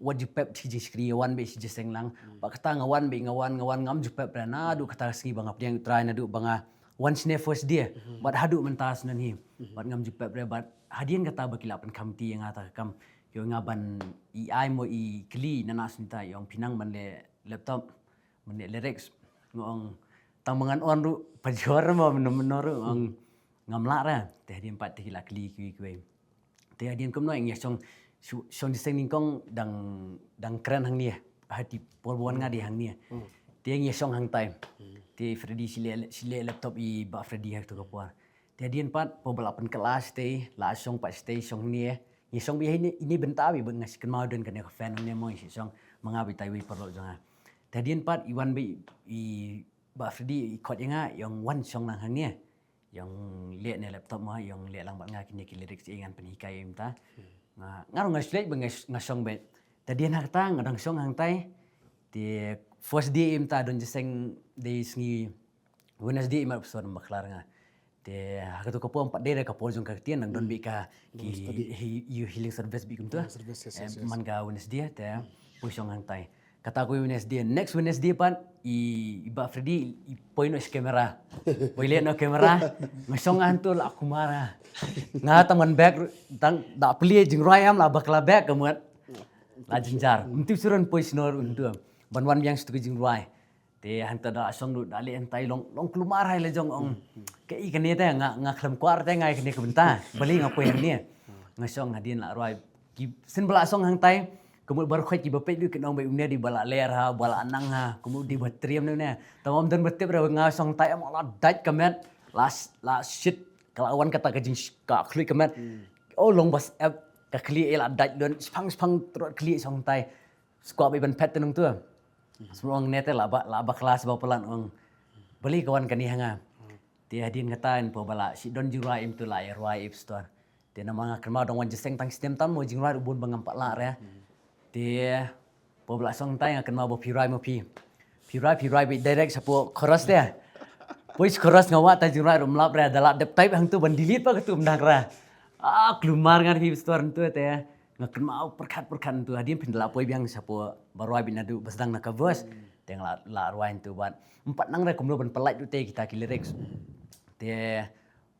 Wat ju pep shi jingshakri, wan beit shi jingïaseng lang. Ba kata nga wan beit, nga wan, nga wan ngam ju pep re naduh kata ka sngi ba nga pdiang U Trai, naduh ba nga wan shane first day. Bad haduh mynta shen hi. Bad ngam ju pep re bad hadien kata ba ki la pynkhamti ïa nga ta ka kam. Ïoh nga ban i ai mo i kylli na na sngewthuh ïa ong phi nang ban leh laptop, ban leh lyrics. Nga ong tang ba ngan on ruh pajor mo mynno mynno ruh, nga ong ngam lah re. Te hadien pat te ki la kylli kiwei kiwei. Te hadien kumno ngi ïa shong, shu-, shong jingïaseng nyngkong dang, dang kren hangne. Ha ti por ba wan nga dei hangne. Te ngi ïa shong hangtai. Te Freddy shi leh, shi leh laptop i Bah Freddy ha kato ka por. Te hadien pat por ba la pynkylla shatei, la shong pat shatei, shong hangne. Ngi shong beit ha ine, ine i bynta beit, bad nga shu kynmaw don kane ka fan hangne mo, ngi shu shong ma nga beit tai wei paralok jong nga. Te hadien pat i wan beit i Bah Freddy i khot ïa nga, ïa ong wan shong lang hangne. Ïa ong leh ne laptop mo, ïa ong leh lang bad nga kine ki lyrics, ïa ngan pynhikai ïa mynta. Nga, nga ruh nga shu leit bad nga, nga shong beit. Te hadien ha kata nga dang shong hangtai. Te first day ïa mynta don jingïaseng dei sngi Wednesday, i mat pastor, ym bakla nga. Te ha kato ka por pat dei re ka por jong ka ktien, nang don beit ka ki he-, he-, healing service beit kumta. Healing service, yes, yes, yes. Man ka Wednesday te poi shong hangtai. Kata kawei Wednesday, next Wednesday pat i, i Bah Freddy i poi noh sha camera. Poi leh noh camera. Nga shong nga hangto la kumar nga. Nga tang ban back, tang da plie jingrwai em la bakla back ka mut. La jynjar. Mynta u Suran poi shnong ruh hangto ban wan biang sha tu ka jingrwai. Te hangta da shong ruh da leh hangtai long, long kulmar hai la jong ong. Ka i kane te nga, nga khlem kwah te nga i kane ka bynta. Balei nga poi hangne. Nga shong hadien la rwai. Ki sien ba la shong hangtai. Ka mut baroh khoit kiba peit ruh kin ong ba une dei ba la ler ha, ba la nang ha. Ka mut dei ba triem ne une. Tang ym don ba tip re nga shong tai em la dait ka met. La, la shit. Ka la wan kata ka jing ka khluit ka met. Oh long bas ep ka khlieh la dait lun. Shipang shipang trot khlieh shong tai. Skwah ba i ban phet te nangtu. Shu ong ne te la ba, la bakla shu ba palat ong. Balei ka wan kane ha nga. Te hadien kata in po ba la shi don jingrwai im tu la ïa rwai ip stor. Te namar nga kynmaw dang wan jingïaseng tang snem tam mo jingrwai ruh bun ba ngam pat lah re. Te po ba la shong tai nga kynmaw ba phi rwai mo phi. Phi rwai, phi rwai ba direct sha po chorus te. Poi sha chorus nga wad ta jingrwai ruh mlap re da la dep type hangtu ban delete pa katu mdang ra. Ah, klumar ngan phi stor ntu te. Nga kynmaw pyrkhat pyrkhat ntu hadien phin da la poi biang sha po ba rwai bit naduh ba sdang na ka verse. Te nga la, la rwai ntu bad. Ym pat nang re kumno ban pynlait ruh te kita ki lyrics. Te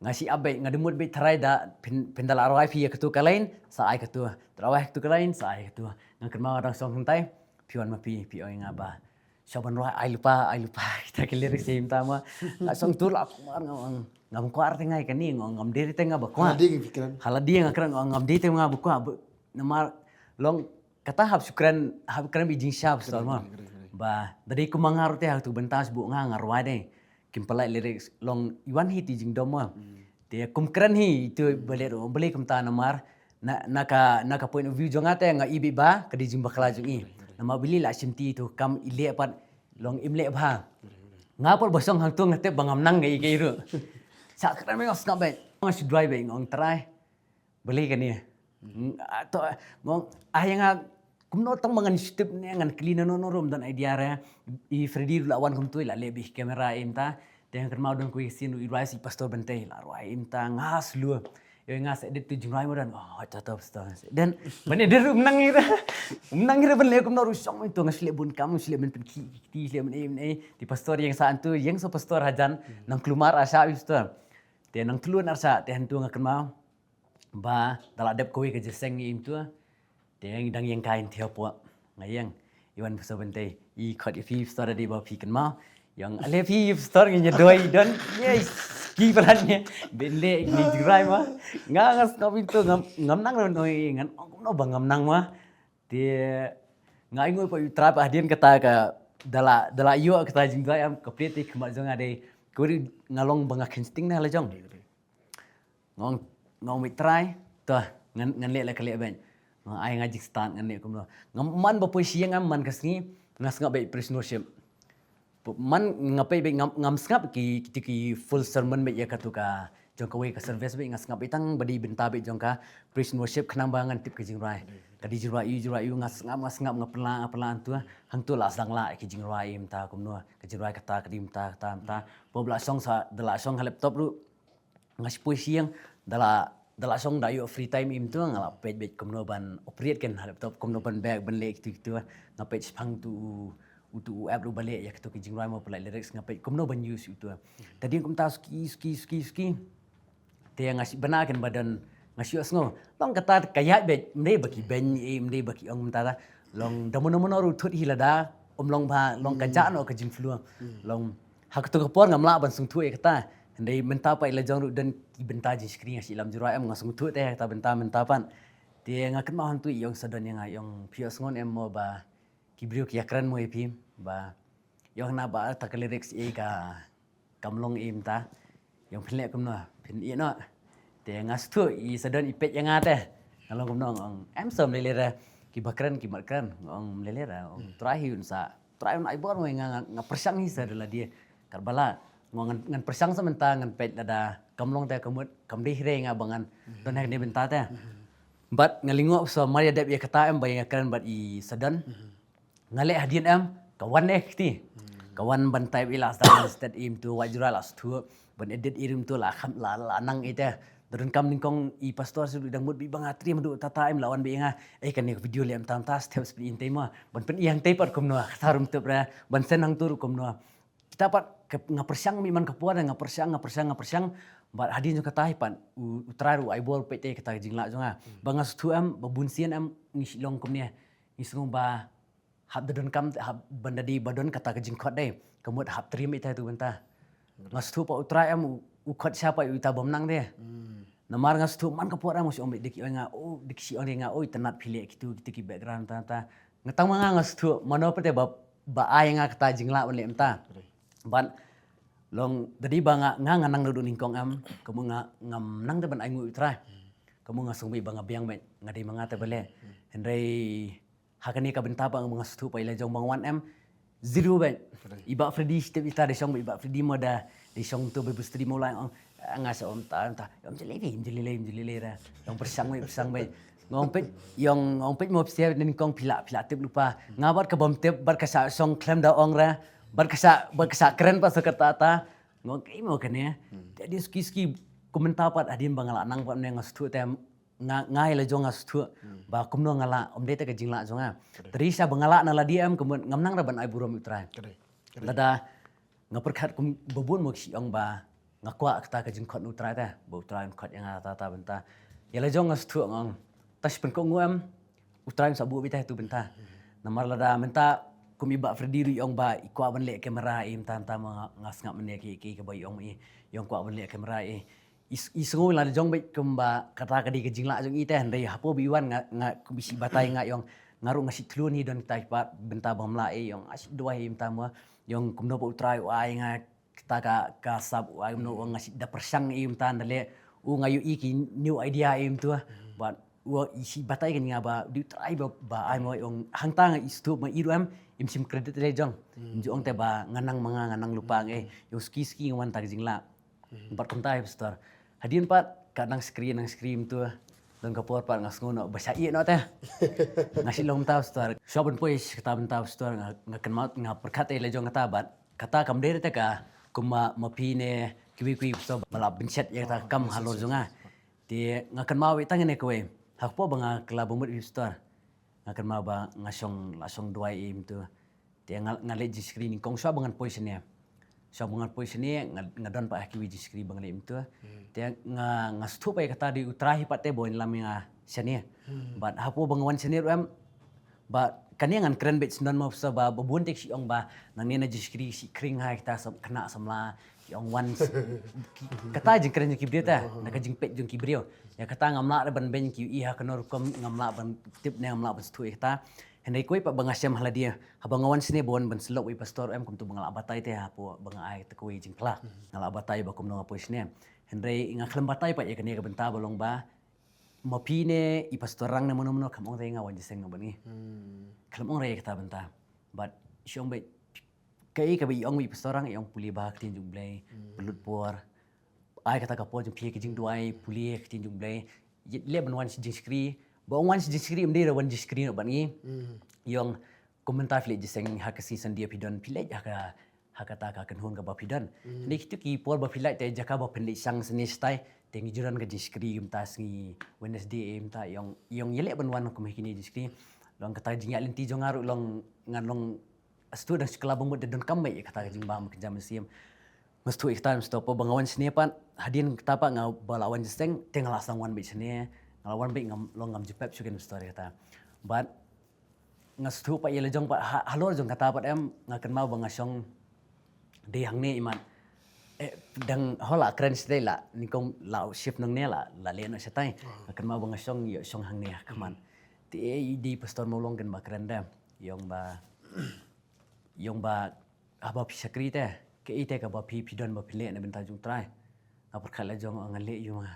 nga shi ap beit nga dei mut beit tharai da phin, phin da la rwai phi ïa katu ka line sa ai katu. Da la rwai katu ka line sa ai katu. Nga kynmaw dang shong hangtai phi wan ma phi, phi ong ïa nga ba. Sha ban rwai ai lypa, ai lypa kita ki lyrics ïa mynta ma. Nga shong tu la kumar nga ong ngam kwah te nga ïa kane nga ong ngam dei te nga ba kwah. Hala dei nga kren. Hala dei nga kren nga ong ngam dei te nga ba kwah. Namar long kata hap shu kren, hap kren bad jingshisha stor ma. Ba da dei kum ma nga ruh te ha tu bynta shu buh nga nga rwai dei. Kim pynlait lyrics long i wan hi te jingdom ma. Te kum kren hi itu ba leh ruh balei kumta namar na, na ka, na ka point of view jong nga te nga i beit ba ka dei jingbakla jong i. Namar balei la shim ti tu kam i leh pat long im leh bha. Nga pat ba shong hangtu nga tip ba ngam nang nga i ka i ruh. Sa kren me nga sngap beit. Nga shu duwai beit nga ong Trai. Balei kane. To nga ong ai nga kumno tang ba ngan shu tip ne ngan kylli na no no ruh ym don idea re. I Freddy ruh la wan kumtu la leh beit camera i mynta. Te nga kynmaw don kawei ka sien ruh i rwai sa i Pastor Bentei la rwai i mynta nga slow. Ïa nga sa edit tu jingrwai mo don. Oh, ta ta Pastor. Then ban edit ruh ym nang ïa. Ym nang ïa ban leh kumno ruh shong mynta nga shu leh bun kam shu leh ban pynkhih kti shu leh ban ei ban ei. Te Pastor ïeng sa hangtu ïeng sa Pastor hajan nang klumar arsa i Pastor. Te nang tlun arsa te hangtu nga kynmaw. Ba da la dep kawei ka jingïaseng i mynta. Te nga dang ïeng kai nti hapoh nga ïeng i wan Pastor Bentei i khot ïa phi Pastor da dei ba phi kynmaw. Ïeng ale phi Pastor ngi ïa duwai don. Yes. Ki palat ne. Ben leh ngi jingrwai ma. Nga nga sngap i mynta ngam, ngam nang ruh ngan ong kumno ba ngam nang ma. Te nga ainguh pat ïa u Trai pat hadien kata ka da la, da la ïoh kata jingduwai em ka plie te khmat jong nga dei. Kawei nga long ba nga kheiñ sting na la jong. Nga ong, nga ong beit Trai, to ngan, ngan leh la ka leh beit. Nga ai nga jingstad ngan leh kumno. Ngam man ba poi sha ïing em man ka sngi nga sngap beit praise and worship. Man nga peit beit ngam, ngam sngap ki, ki, ki full sermon beit ïa katu ka jong kawei ka service beit nga sngap beit tang ba dei bynta beit jong ka praise and worship khnang ba ngan tip ka jingrwai. Ka dei jingrwai ïa, jingrwai ïa nga sngap, nga sngap nga pynlah, nga pynlah hangtu. Hangtu la sdang lah ki jingrwai ïa mynta kumno ka jingrwai kata ka dei mynta kata mynta. Pop la shong sa da la shong ha laptop ruh. Nga shu poi sha ïing da la, da la shong da ïoh free time i mynta nga la peit beit kumno ban operate kan ha laptop kumno ban back ban leh kitu kitu. Nga peit shipang tu u, utu u app ruh ba leh ïa kitu ki jingrwai mo pynlait lyrics nga peit kumno ban use utu. Te dei kumta suki suki suki suki. Te nga shu bna kan ba don nga shu sngew long kata ka ïaid beit ym dei ba ki beiñ ym dei ba ki ong mynta long da mano mano ruh thut hi lada ym long ba long ka jah noh ka jingflu long. Ha katu ka por ngam lah ban sngewthuh ïa kata. Hynrei mynta pat ïa la jong ruh don ki bynta jingshakri nga shu lam jurwa em nga sngewthuh te ha kata bynta mynta pat. Te nga kynmaw hangtu i ong sa don ïa nga i ong phi ïohsngew em mo ba ki briew ki ïakren mo ïa phi ba ïoh na ba ta ka lyrics ïa ka kam long im ta. Ïoh phin leh kumno phin ïeh noh. Te nga sngewthuh i sa don i peit ïa nga te. Nga long kumno ong em som lele ra ki ba kren ki mat kren ong lele ra ong trai hi un sa. Trai un ai bor mo nga nga pyrshang hi sa de la die. Kar bala ngo ngan ngan pyrshang sa mynta ngan peit lada kam long te ka mut kam dei hre nga ba ngan don ha kane bynta te. Bad nga lyngngoh sa mar ïa dep ïa kata em ba ïa nga kren bad i sa don. Nga leh hadien em ka wan eh kti. Ka wan ban type i la sdang stet im tu wa jura la sthu ban edit i rim tu la kham la la nang i te. Rynkam nyngkong i pastor shu dang mut beit ba nga triem haduh tata, em la wan beit ïa nga. Eh, kane ka video leh mynta mynta step shu peit ïa nga te mo. Ban pyni hangtei pat kumno, kata ruh ym tip re, ban send hangto ruh kumno. Kita pat ka, nga pyrshang beit man ka por, nga pyrshang, nga pyrshang, nga pyrshang. Bad hadien jong kata hi pat u, u Trai ruh ai bor peit te kata ka jinglah jong nga. Ba nga sngewthuh em, ba bun sien em ngi shu long kumne. Ngi sngew ba hap da donkam, hap ban da dei ba don kata ka jingkhot dei. Ka mut hap triem ïa ita tu bynta. Nga sngewthuh pat u Trai em u, u khot sha pat ïa uta bym nang de. Namar nga sngewthuh man ka por em nga shu ong beit, da ki ong ïa nga, oh, da ki shu ong ïa nga, oh, itynnad phi leh kitu, kitu ki background ta ta. Nga tang ma nga nga sngewthuh mano pat te ba, ba ai ïa nga kata jinglah ban leh mynta. Bad long da dei ba nga, nga, nga nang naduh nyngkong em, ka mut nga, ngam nang te ban ainguh ïa u Trai. Ka mut nga sngew beit ba nga biang beit, nga dei ma nga te ba leh. Hynrei ha kane ka bynta pat nga sngewthuh pat ïa la jong ba nga wan em zero beit. I Bah Freddy, step ita dei shong beit, i Bah Freddy mo da dei shong tu Bible study mo, la ong, ah, nga sa ong ta, ta, ym jlei lei, ym jlei lei, ym jlei lei ra. Ong pyrshang beit, pyrshang beit. Nga ong peit, ong peit mo pyrshang nyngkong phi lah, phi lah tip lypa. Nga bad ka bym tip, bad ka sa shong khlem da ong ra, bad ka sa, bad ka sa kren pat sa kata ta. Nga ong kaei mo kane. Te dei suki suki kumta pat hadien ba nga la nang pat ne nga sngewthuh te nga, nga ïa la jong nga sngewthuh ba kumno nga lah, ym dei te ka jinglah jong nga. Te dei sha ba nga lah na lade em, ka mut ngam nang ra ban ai burom ïa u Trai. Lada nga pyrkhat kum ba bun mo ki shu ong ba nga kwah kata ka jingkhot na u Trai te, ba u Trai un khot ïa nga ta ta bynta. Ïa la jong nga sngewthuh nga ong, ta shu pynkohnguh em, u Trai un sa buh beit te tu bynta. Namar lada mynta kum i Bah Freddy ruh i ong ba i kwah ban leh kamera, i mynta mynta ma nga, nga sngap mynne ki, ki kaba i ong i, i ong kwah ban leh kamera i. I, i sngew la jong beit kumba kata ka dei ka jinglah jong i te, hynrei hapoh ba i wan nga, nga kum i shu batai nga i ong, nga ruh nga shu thlun hi don kita ki pat bynta bym lah i, i ong nga shu duwai i mynta mo, i ong kumno ba u Trai u ai nga kita ka, ka sap u ai kumno, u ong nga shu da pyrshang i mynta da leh, u nga ïohi ki new idea i mynta. Bad u i shu batai kane nga ba dei u Trai ba, ba ai mo, i ong hangta nga i sngewthuh ma i ruh em im shim credit la jong. Im ju ong te ba nga nang ma nga, nga nang lypa ngi, i ong suki suki nga wan ta ka jinglah. Bad kumta hi pastor. Hadien pat ka nang skri, nang skri mynta. Don ka por pat nga sngew noh ba sha ïeh noh te. Nga shu long mynta pastor. Shuwa ban poi sha kata mynta pastor nga, nga kynmaw, nga pyrkhat ïa la jong kata bad kata kam dei te ka kum ma, ma phi ne kiwei kiwei pastor ba la pynshet ïa kata ka kam halor jong nga. Te nga kynmaw ïa tang ne kawei. Hapoh ba nga kylla ba mut ïa pastor. Nga kynmaw ba nga shong, la shong duwai ïa mynta. Te nga, nga leit jingshakri nyngkong shuwa ba ngan poi shane. Shuwa ba ngan poi shane, nga, nga don pat ha kiwei jingshakri ba nga leit mynta. Te nga, nga sngewthuh pat ïa kata dei u Trai hi pat te ba u wan lam ïa nga shane. Bad hapoh ba nga wan shane ruh em, ba kane ngan kren beit shen don mo pastor ba, ba bun te ki shu ong ba nangne na jingshakri shu khring ha kita sam, khynnah samla, ki ong wan s-, ki, kata jingkren jong ki briew te, na ka jingpeit jong ki briew. Ïa kata ngam lah re ban beiñ, ki ïohi ha kano rukom, ngam lah ban tip ne ngam lah ban sngewthuh ïa kata. Hynrei kawei pat ba nga shem ha lade, haba nga wan shane ba wan ban sylloh ïa u pastor em, kumta ba nga lah batai te hapoh ba nga ai te kawei jingphla. Nga lah batai ba kumno nga poi shane. Hynrei nga khlem batai pat ïa kane ka bynta ba long ba ma phi ne i pastor Rang ne mano mano kam ong te nga wan jingïaseng noh bad ngi. Khlem ong re ïa kata bynta. Bad shu ong beit kaei kaba i ong i pastor Rang, i ong pule bha ha ka ktien jong U Blei, pynlut por. Ai kata ka por jong phi ha ka jingduwai, pule ha ka ktien jong U Blei. Leh ban wan sha jingshakri. Ba ong wan sha jingshakri ym dei re wan jingshakri noh bad ngi. I ong kum mynta phi leit jingïaseng ha ka sngi Sunday phi don, phi leit ha ka, ha kata ka kynhun kaba phi don. Hynrei kitu ki por ba phi leit te jaka ba phin leit shang shane shatai, te ngi ju don ka jingshakri mynta sngi Wednesday mynta, i ong, i ong ïaleh ban wan kum ha kine jingshakri. Long kata jingïaid lynti jong nga ruh long, nga long sdang shu kylla ba mut da donkam beit ïa kata ka jingbam ka jam mynsiem. Nga sngewthuh ïa kata, nga sngewthuh ba nga wan shane pat, hadien kata pat nga ba la wan jingïaseng, te nga la sdang wan beit shane, nga la wan beit ngam, long ngam ju pep shuh kein pastor ïa kata. Bad nga sngewthuh pat ïa la jong pat ha, halor jong kata pat em, nga kynmaw ba nga shong dei hangne i mat. Eh, dang ho la kren shatai la, nyngkong la shift nangne la, la leh noh shatai. Nga kynmaw ba nga shong, ïoh shong hangne ha khmat. Te i dei pastor Mawlong kein ba kren de. I ong ba, i ong ba haba phi shakri te, kaei te kaba phi, phi don ba phi leh na bynta jong U Trai. Nga pyrkhat la jong nga leh ïa u ma.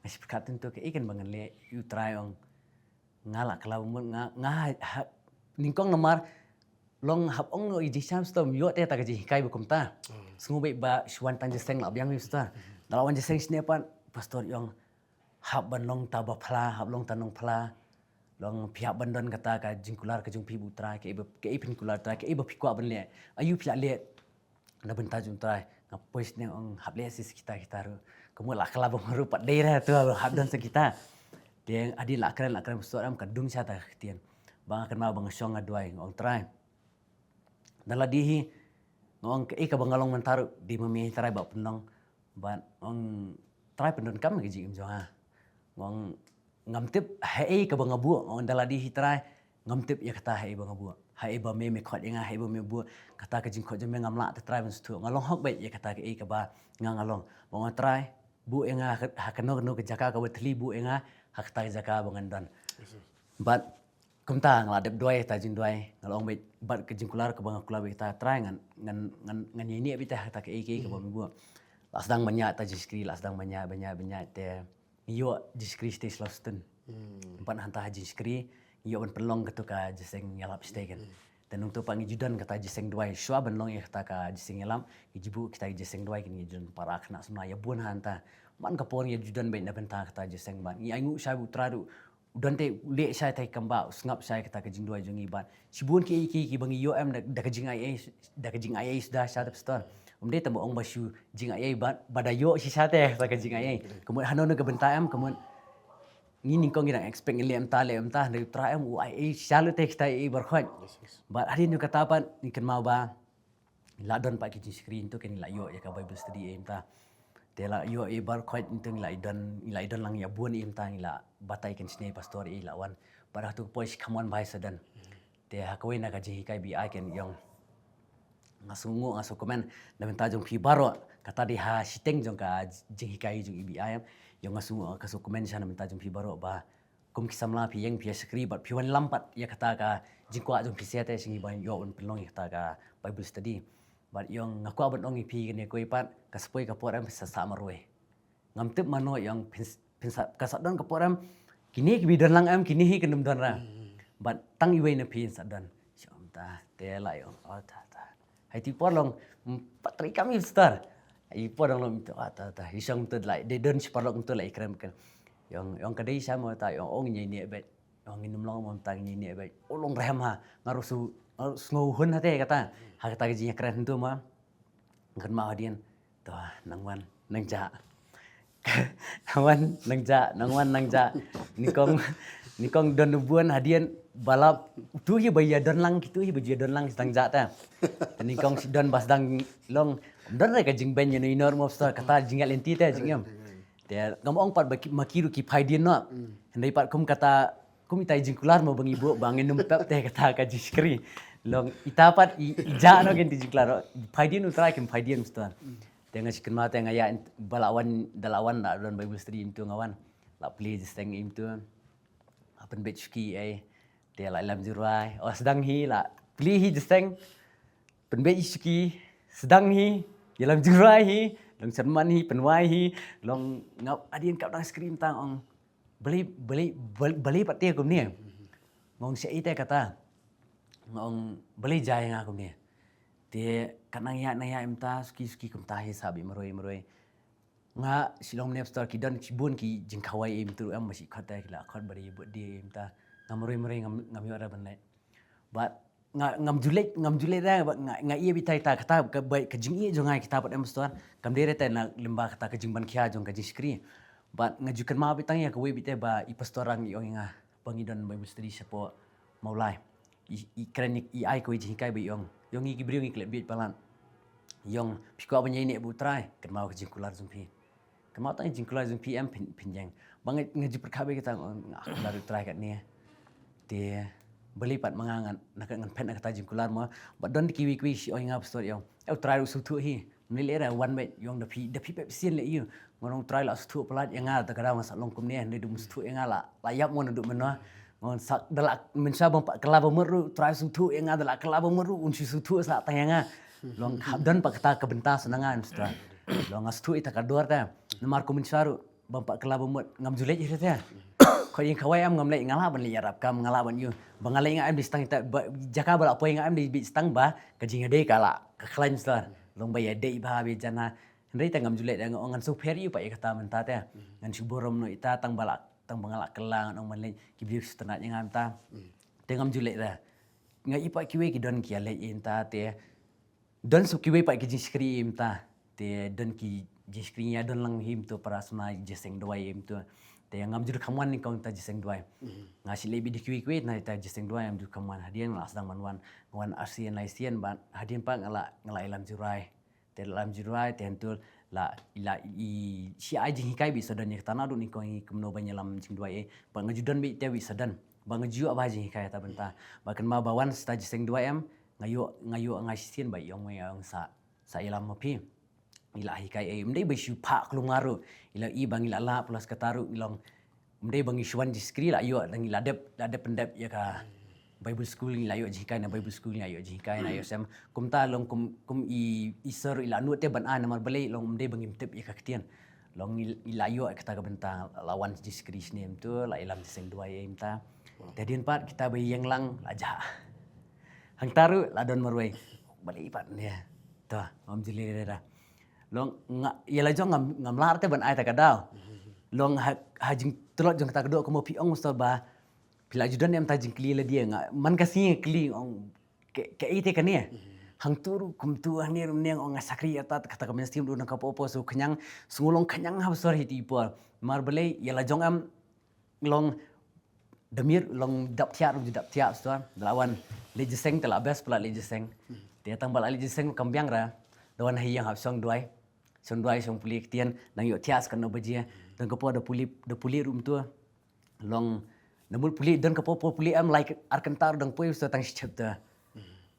Nga shu pyrkhat tyntu kaei kein ba ngan leh ïa U Trai, ong. Nga la kylla ba mut nga, nga ha, nyngkong namar long hap ong noh i jingshem stom ïoh te ta ka jinghikai ba kumta. Sngew beit ba shu wan tang jingïaseng la biang ïa u pastor. Da la wan jingïaseng shane pat pastor i ong hap ban long ta ba phla, hap long ta nongphla. Long phi hap ban don kata ka jingkular ka jong phi bad U Trai, kaei ba, kaei phin kular U Trai, kaei ba phi kwah ban leh. Aïu phi la leh na bynta jong U Trai. Nga poi shane ong hap leh shisha kita kita ruh. Ka mut la kylla bamut ruh pat dei re tu hap don sa kita. Te hadien la kren la kren bstor em ka dung sha ta ka ktien. Ba nga kynmaw ba nga shong nga duwai nga ong Trai. Da lade hi nga ong kaei kaba nga long mynta ruh dei ma me Trai ba pynlong. Bad nga ong Trai pyndonkam ka jingim jong nga. Nga ong ngam tip haei kaba nga buh, nga ong da lade hi Trai ngam tip ïa kata haei ba nga buh. Haei ba me me khot ïa nga, haei ba me buh. Kata ka jingkhot jong me ngam lah te Trai ban sngewthuh. Nga long hok beit ïa kata kaei kaba nga nga long. Ba nga ong Trai buh ïa nga ha kano kano ka jaka kaba thylli, buh ïa nga ha kata ka jaka ba ngan don. Bad kumta nga la dep duwai ta jingduwai, nga la ong beit bad ka jingkular kaba nga kular beit ta Trai ngan ngan ngan ngan ïaineh beit ta ha kata kaei kaei kaba me buh. La sdang ban ïaid ta jingshakri, la sdang ban ïaid ban ïaid ban ïaid te ngi ïoh jingshakri stage love stone. Bad hangta ha jingshakri ngi ïoh ban pynlong katu ka jingïaseng ïalap stage kan. Te nangtu pat ngi ju don kata jingïaseng duwai shuwa ban long ïa kata ka jingïaseng ïalap, ngi ju buh kita jingïaseng duwai kan, ngi ju don para khynnah samla ïa bun hangta. Man ka por ngi ju don beit na bynta kata jingïaseng bad ngi ainguh shai ba U Trai ruh u don te u leh shai ta ki kam ba u sngap shai kata ka jingduwai jong ngi bad shibun kiei kiei kiba ngi ïoh em da, da ka jingaiei, da ka jingaiei suda sha te pastor. Ym dei tang ba ong ba shu jingaiei bad ba da ïoh shisha te sa ka jingaiei. Ka mut hano hano ka bynta em, ka mut ngi nyngkong ngi dang expect ngi leh mynta leh mynta, hynrei U Trai em u aiei shisha lut te kita ei baroh khoit. Bad hadien kata pat ngi kynmaw ba ngi la don pat ki jingshakri, nangtu kan ngi la ïoh ïa ka Bible study ei mynta. Te la ïoh ei baroh khoit, nangtu ngi la ïa don, ngi la ïa don lang ïa bun ei mynta, ngi la batai kan shane pastor ei la wan. Bad ha katu ka por shi kham wan bha ei sudden. Te ha kawei na ka jinghikai ba ïa kan ïong nga sngewnguh nga sngewkmen na bynta jong phi baroh, kata dei ha shiteng jong ka jinghikai jong ei ba ïa em. Ïong nga sngewnguh nga sngewkmen sha na bynta jong phi baroh ba kum ki samla phi ïeng phi ïa shakri bad phi wanlam pat ïa kata ka jingkwah jong phi sha te sha ngi ban ïoh ban pynlong ïa kata ka Bible study. Bad ïong nga kwah ban ong ïa phi kane kawei pat, ka sa poi ka por em phin sa sah marwei. Ngam tip mano ïong phin, phin sa, ka sa don ka por em kine kiba don lang em, kine hi kin ym don ra. Bad tang iwei na phi sa don. Shong ta te la ïong, oh ta ta. Hai ti por long, mm, pat trei kam ïa star. Hai ti por long long to, ah, ta ta. Hi shong to la, dei don shi paralok to la i krem kan. Ïong, ïong ka dei sha mo ta, ïong ong ïa ne bet. Ïong ngin ym long mo ta ïa ne bet. O long rem ha. Nga ruh su, nga ruh sngew hun ha te kata. Ha kata ka jingïakren to ma. Ngan ma hadien. To nang wan nang ja. Nang wan nang ja, nang wan nang ja. Nyngkong, nyngkong don u bun hadien ba la tu hi ba ïa don lang, kitu hi ba ïa don lang tang ja ta. Nyngkong shi don ba sdang long, don re ka jingben ïa noi nor mo sta kata jingïaleh lynti te jingem. Te ngam ong pat ba ki, ma ki ruh ki phai dien noh. Hynrei pat kum kata kum ita i jingkular mo ba ngi buh ba ngin ym pep te kata ka jingshakri. Long ita pat i, i ja noh kin ti jingkular. Phai dien U Trai kin phai dien sto. Te nga shi kynmaw te nga ïa ba la wan, da la wan da don Bible study im tu nga wan. La plie jingïaseng im tu. La pynbeit shuki ei. Te la lam jingduwai. O sdang hi la plie hi jingïaseng. Pynbeit shuki. Sdang hi. Ïalam jingduwai hi. Long sermon hi, pynwai hi. Long nga hadien kap dang shakri tang ong. Balei, balei, bal-, balei pat te kumne. Nga ong shaei te kata. Nga ong balei jia ïa nga kumne. Te kat nang ïa, nang ïa im ta, suki, suki kumta hi sa bit marwei, marwei. Nga shi long ne pastor ki don shibun ki jingkhawai im tu em ba shi khot te ki la khot ba dei bud dei im ta. Nga marwei, marwei ngam, ngam ïoh ra ban leh. Bad nga, ngam ju leit, ngam ju leit ra, bad nga, nga ïa bit tai ta kata ka bai ka jingïa jong nga kita bad em pastor. Kam dei re te na lyngba kata ka jingban khia jong ka jingshakri. Bad nga ju kynmaw bit tang ïa kawei bit te ba i pastor rang i ong ïa nga ba ngi don Bible study shapoh Mawlai. I, i kren i, i ai kawei jinghikai ba i ong. Ïong ngi ki briew ngi klet bit palat. Ïong phi kwah ban ïaineh bad U Trai, kynmaw ka jingkular jong phi. Kynmaw tang jingkular jong phi em phin, phin ïeng. Ba nga, nga ju pyrkhat beit kata nga, nga kular U Trai katne. Te balei pat ma nga ngan, na ka ngan phet na kata jingkular mo. Bad don kiwei kiwei shi ong ïa nga pastor ïong. Eh U Trai u sngewthuh hi. Mne leh ra wan beit ïong da phi, da phi pep sien leh ïu. Nga ong U Trai la sngewthuh palat ïa nga da ka daw nga sa long kumne hynrei da um sngewthuh ïa nga la, la ïap mo naduh mynno. Nga ong sa da la mynshuwa bym pat kylla ba mut ruh U Trai u sngewthuh ïa nga, da la kylla ba mut ruh un shu sngewthuh sa tang ïa nga. Long hap don pat kata ka bynta sa na nga mynta. Long nga sngewthuh ïa ta ka dor ta. Namar kum mynshuwa ruh bym pat kylla ba mut ngam ju leit hi te. Kho ïing khawai em ngam leit, nga lah ban leit ïarap kam, nga lah ban ïu. Ba nga leit nga em dei stang ita, ba jaka ba la poi nga em dei beit stang ba ka jingïadei ka la ka khlaiñ star. Long ba ïadei bha beit jan ha. Hynrei te ngam ju leit, nga ong ngan shu pher ïu pat ïa kata mynta te. Ngan shu burom noh ita tang ba la, tang ba nga la kylla ngan ong ban leit ki briew ki shu tynnat ïa nga mynta. Te ngam ju leit re. Nga i pat kiwei ki don ki ïaleit ïa mynta te. Don shu kiwei pat ki jingshakri ïa mynta. Te don ki jingshakri ïa don lang hi mynta para sma jingïaseng duwai mynta. Te ngam ju kham wan nyngkong ta jingïaseng duwai. Nga shu leit beit da kiwei kiwei na ta jingïaseng duwai ngam ju kham wan, hadien la sdang ban wan. Nga wan arsien laisien bad hadien pat nga la, nga la ïalam jingduwai. Te ïalam jingduwai te hangtu la, la i, shu ai jinghikai beit sa don ïa kata naduh nyngkong hi kumno ban ïalam jingduwai eh. Bad nga ju don beit te beit sa don. Bad nga ju ïoh ba jinghikai kata bynta. Bad kynmaw ba wan sa ta jingïaseng duwai em, nga ïoh, nga ïoh nga shisien ba i ong, i ong sa, sa ïalam ma phi. I la hikai ei, ym dei ba shu phah klum nga ruh. I la i ba ngi la lah plus kata ruh ngi long. Ym dei ba ngi shu wan jingshakri la ïoh, ngi la dep, la dep pyndep ïa ka Bible school, ngi la ïoh jinghikai na Bible school, ngi la ïoh jinghikai na I S M. Kumta long kum, kum i, i sir i la nud te ban ai namar balei long ym dei ba ngim tip ïa ka ktien. Long ngi, ngi la ïoh kata ka bynta la wan jingshakri snem tu, la ïalam jingïaseng duwai ei mynta. Te hadien pat kita ba ïeng lang la jah. Hangta ruh la don marwei. Balei pat ne. To, ngam ju leh leh da. Long nga, ïa la jong ngam, ngam lah te ban ai ta ka daw. Long ha, ha jingtlot jong kata ka doh kumba phi ong pastor ba phi la ju don em ta jingkylli la dia nga. Man ka sngi kylli ong ka, kaei te kane. Hangtu ruh kumtu hangne ruh neng ong nga shakri ïa ta kata ka mainstream ruh nang ka popo so khñiang, sngew long khñiang ha pastor hi ti por. Namar balei ïa la jong em long da miet long dap thiah ruh ju dap thiah pastor. Da la wan leit jingïaseng te la best pla leit jingïaseng. Te tang ba la leit jingïaseng kam biang ra. Da wan ha ïing hap shong duwai. Shong duwai shong pule ktien nang ïoh thiah sa katno baje. Don ka por da pule, da pule ruh mynta. Long na mut pule don ka por, por pule em lai ar kynta ruh dang poi pastor tang shi chapter.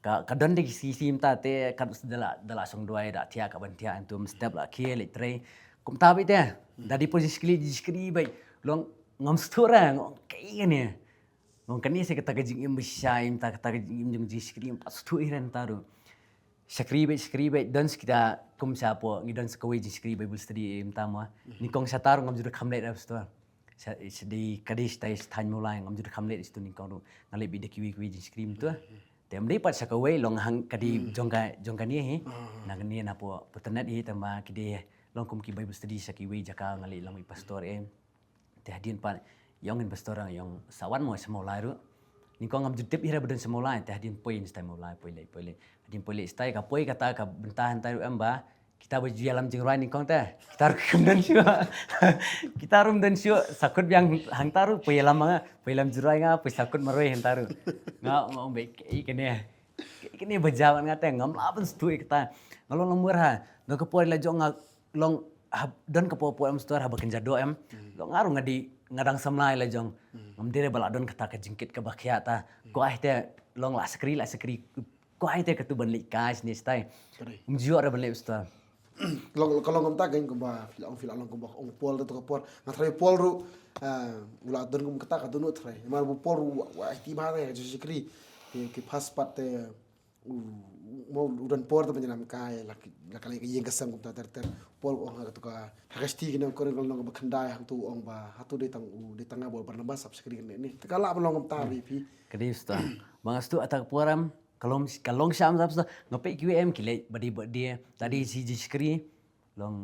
Ka, ka don da ki sngi sngi mynta te kat da la, da la shong duwai da thiah ka ban thiah hangtu mynstep la khie leit trei. Kumta beit te da dei por jingshakri, jingshakri beit. Long ngam sngewthuh re, ngong kaei kane. Ngong kane sa kata ka jingim ba shai mynta, kata ka jingim jong jingshakri ngam pat sngewthuh hi re mynta ruh. Shakri beit, shakri beit, don sa kita kum sa po, ngi don sa kawei jingshakri Bible study mynta mo. Nyngkong shata ruh ngam ju da kham leit re pastor. Sa, sa dei ka dei sa tai sa thaiñ Mawlai ngam ju da kham leit sha tu nyngkong ruh. Nga leit beit da kiwei kiwei jingshakri mynta. Te ym dei pat sa kawei long hang ka dei jong ka, jong kane hi. Na kane na po, po internet hi tang ba ki dei long kum ki Bible study sa kiwei jaka nga leit long i pastor eh. Te hadien pat i ong in pastor i ong sa wan mo sha Mawlai ruh. Nyngkong ngam ju tip hi re ba don sha Mawlai, te hadien poi in sha tai Mawlai, poi leit, poi leit. Hadien poi leit sha tai ka poi kata ka bynta hangtai ruh em ba kita ba ju ïalam jingrwai nyngkong te. Kita ruh kum don shuh. Kita ruh ym don shuh, sa kut biang hangta ruh poi ïalam nga, poi ïalam jingrwai nga, poi sa kut marwei hangta ruh. Nga, nga ong beit kaei kane. Kaei kane ba jia bad nga te ngam lah ban sngewthuh ïa kata. Nga long long mur ha. Don ka por la jong nga long ha, don ka por por em pastor haba kynja doh em. Long nga ruh nga dei nga dang samla ïa la jong. Ngam dei re ba la don kata ka jingkit kaba khia ta. Ko ai te long la shakri, la shakri. Ko ai te katu ban leit kai sne stai. Ka dei. Ym ju ïoh re ban leit pastor. Long, ka long kumta kein kumba phi la ong, phi la long kumba ong Paul te to ka por. Nga tharai Paul ruh, ah, u la don kum kata ka dohnud tharai. Namar ba Paul ruh wa, wa ai ti bha te ka jingshakri. Ki, ki phas pat te u, u, mo u don por te ban ïalam kai la ki, la ka lei ka ïing ka sem kumta ter ter. Paul u ong ha katu ka, ha ka shithi ki nong Korinth ka lynnong kaba khyndai hangtu u ong ba hato dei tang u, dei tang nga bad u Barnabas hap shakri kane ne. Te ka lah ban long kumta ri phi. Ka dei pastor. Ba nga sngewthuh ata ka por em. Ka long, ka long sham sap sa nga peit kiwei em ki leit ba dei ba dei ta dei shi jingshakri. Long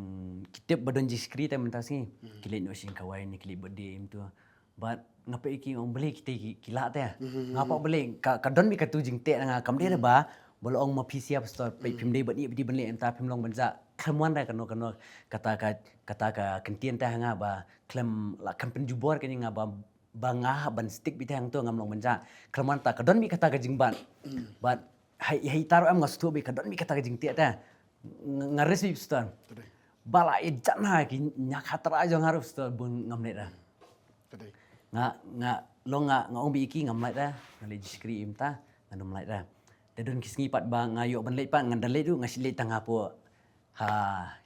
ki tip ba don jingshakri te mynta sngi. Ki leit noh sha ïing kawei ne ki leit ba dei em tu. Bad nga peit ki ong balei kita ki, ki lah te. Nga pat balei ka, ka don beit katu jingteh na nga kam dei re ba ba la ong ma phi sia pastor peit phim dei ba dei ba dei ban leit mynta phim long ban jah. Khlem wan re kano kano kata ka, kata ka kyntien te ha nga ba khlem la khlem pynjubor kane nga ba ba nga hap ban stick beit te hangto ngam long ban jah. Khlem wan ta ka don beit kata ka jingbat. Bad hai, hai ta ruh em nga sngewthuh beit ka don beit kata ka jingteh te. Nga, nga risk beit pastor. Ka dei. Ba la ïajan ha ki ñiah khatra jong nga ruh pastor bun ngam leit re. Ka dei. Nga, nga long nga, nga ong beit ïa ki ngam leit re. Nga leit jingshakri ïa mynta ngam leit re. Te don ki sngi pat ba nga ïoh ban leit pat ngan da leit ruh nga shu leit tang hapoh ha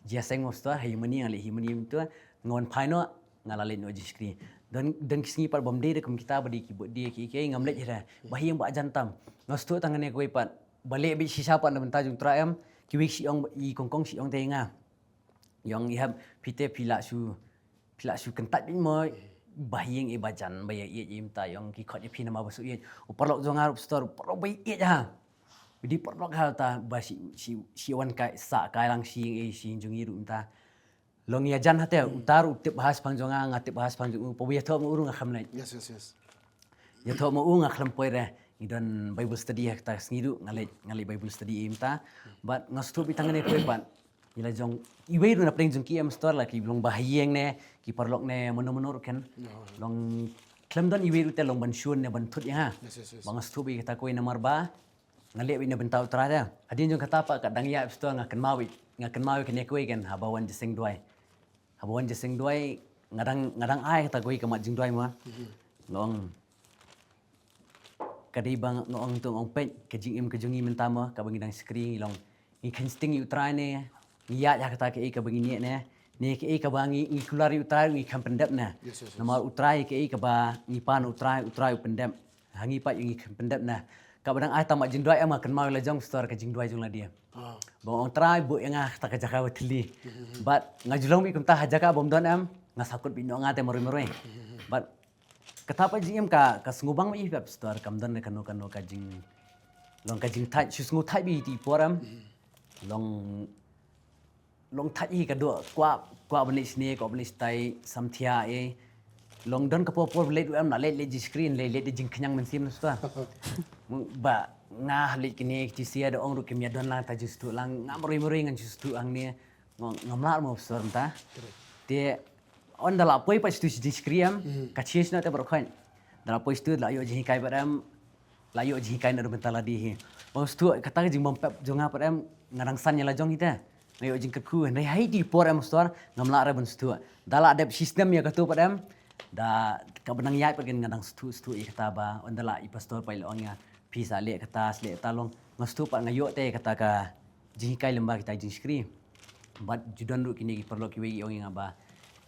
jingïaseng mo pastor, ha ïing mane nga leit ha ïing mane mynta, nga wan phai noh, nga la leit noh jingshakri. Don, don ki sngi pat bym dei re kum kita ba dei ki birthday ki, ki ngam leit hi re. Ba ha ïing ba jan tam. Nga sngewthuh tang kane kawei pat. Ba leh beit shisha pat na bynta jong u Trai em, kiwei ki shu ong i kong kong shu ong te ïa nga. Ïa ong i hap phi te phi lah shu Phi lah shu kyntait beit mo, ba ha ïing i ba jan ba ïa ïeit i mynta ïa ong ki khot ïa phi namar ba shu ïeit. U paralok jong nga ruh pastor, u paralok ba ïeit ha. Ba dei paralok ha ta ba shi, shi, shi wan kai sah kai lang sha ïing i sha ïing jong i ruh mynta. Long ïajan ha te, uta ruh u tip ha shaphang jong nga, nga tip ha shaphang jong u, pa ba ïathoh ma u ruh nga khlem leit. Yes, yes, yes. Ïathoh ma u nga khlem poi re. Ngi don Bible study ha kata ka sngi ruh nga leit, nga leit Bible study i mynta. Bad nga sngewthuh beit tang kane poi bad Ngi la jong iwei ruh na pdeng jong ki em pastor, la ki long ba ha ïing ne, ki paralok ne, mano mano ruh kan. Long khlem don iwei ruh te long ban shun ne ban thut ïa nga. Ba nga sngewthuh ba ïa kata kawei namar ba nga leh wei na bynta U Trai te. Hadien jong kata pat ka dang ïa pastor nga kynmaw wei, nga kynmaw wei kane kawei kan haba wan jingïaseng duwai. Haba wan jingïaseng duwai nga dang, nga dang ai kata kawei ka mat jingduwai mo. Nga ong ka dei ba nga ong tu nga ong peit ka jingim ka jong ngi mynta mo, kaba ngi dang shakri ngi long ngi kheiñ sting ïa U Trai ne, ngi ïaid ha kata kaei kaba ngi niat ne, ne kaei kaba ngi, ngi kular ïa U Trai ngi kham pyndep ne. Namar U Trai kaei kaba ngi pan U Trai, U Trai u pyndep. Ha ngi pat ngi kham pyndep ne. Kaba dang ai ta mat jingduwai em nga kynmaw la jong pastor ka jingduwai jong lade. Ba ong Trai buh ïa nga ha kata ka jaka ba thylli. Bad nga ju long beit kumta ha jaka bym don em, nga sahkut beit noh nga te marwei marwei. Bad kata pat jingim ka, ka sngewbang beit pastor, kam don kano kano ka jing, long ka jingthait, shu sngewthait beit ïa i por em. Long, long thait hi ka doh kwah, kwah ban leit shane, kwah ban leit shatai, samthiah eh. Long don ka por por leit ruh em, la leit leit jingshakri, leit leit jingkhñiang mynsiem na shuwa. Ba nga leit kine ki sia da ong ruh kim ïa don lang ta jingsngewthuh lang, nga marwei marwei ngan jingsngewthuh hangne. Ngam, ngam lah mo pastor mynta. Te ynda la poi pat sha tu sha jingshakri em, ka change noh te baroh khoit. Ynda la poi sha tu la ïoh jinghikai pat em, la ïoh jinghikai na ruh mynta lade hi. Ba sngewthuh kata ka jingbym pep jong nga pat em, nga dang san ïa la jong hi te. Nga ïoh jingkyrkhu, hynrei ha iti i por em pastor, ngam lah re ban sngewthuh. Da la dep shisnem ïa katu pat em, da kaba nang ïaid pat kan nga dang sngewthuh sngewthuh ïa kata ba, ynda la i pastor pat i la ong ïa, phi sa leh kata, sa leh kata long. Nga sngewthuh pat nga ïoh te ïa kata ka jinghikai lyngba kita ki jingshakri. Bad ju don ruh kine ki paralok kiwei ki ong ïa nga ba,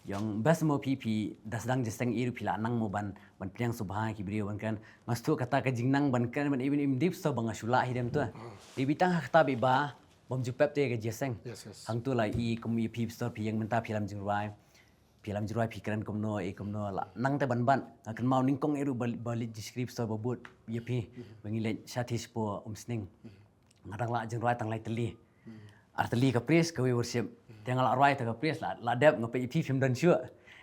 ïong best mo phi, phi da sdang jingïaseng ei ruh phi la nang mo ban, ban pdiang sngewbha ki briew ban kren. Nga sngewthuh kata ka jingnang ban kren ban even im dip sa ba nga shu lah hi dem tu. Dei beit tang ha kata beit ba bym ju pep te ka jingïaseng. Hangtu la i kum i phi pastor phi ïeng mynta phi lam jingrwai. Phi lam jingrwai phi kren kumno ei kumno la nang te ban ban. Nga kynmaw nyngkong ei ruh ba, ba leit jingshakri pastor ba bud ïa phi. Ba ngi leit sha Thishpo Umsning. Nga dang lah jingrwai tang lai tylli. Ar tylli ka praise kawei worship. Te nga lah rwai ta ka praise la, la dep nga peit ïa phi phim don shuh.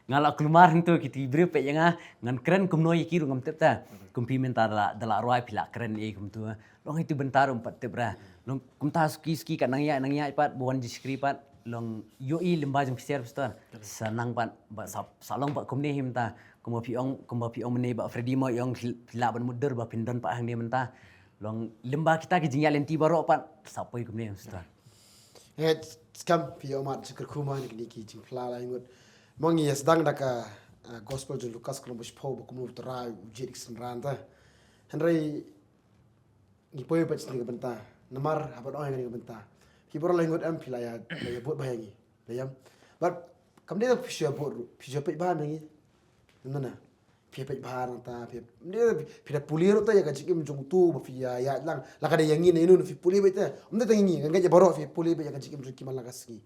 Nga lah kulmar hangtu kiti briew peit ïa nga, ngan kren kumno ïa ki ruh ngam tip ta. Kum phi mynta da la, da la rwai phi la kren ei kumtu. Long ïa tu bynta ruh ym pat tip ra. Long kumta suki suki ka nang ïaid, nang ïaid pat, ba wan jingshakri pat. Long ïohi lyngba jong phi shisha pastor. Sa nang pat, ba sa, sa long pat kumne hi mynta. Kumba phi ong, kumba phi ong mynne Bah Freddy mo ïong phi, phi lah ban mutdur ba phin don pat hangne mynta. Long lyngba kita ki jingïaid lynti baroh pat sa poi kumne pastor. Eh, skam phi ïoh mad jingkyrkhu mo na kine ki jingphla lai ngut. Mo ngi ïa sdang da ka, eh, gospel jong Lukas ka lynnong ba shiphew ba kumno U Trai u jied ïa ki synran te. Hynrei ngi poi pat sha kane ka bynta. Namar haba ong ïa kane ka bynta, phi baroh lai ngut em phi la ïa, la ïa bud bha ïa ngi. La ïa. Bad kam dei phi shu ïa bud ruh, phi shu ïa peit bha ïa ngi. Nana. Phi ïa peit bha nangta, phi ïa, phi da pule ruh ta ïa ka jingim jong utu ba phi ïa ïaid lang. La ka dei ïa ngi ne ïa ngi phi pule beit ta. Ym dei tang ïa ngi, nga ngeit ïa baroh phi pule beit ïa ka jingim jong ki man la ka sngi.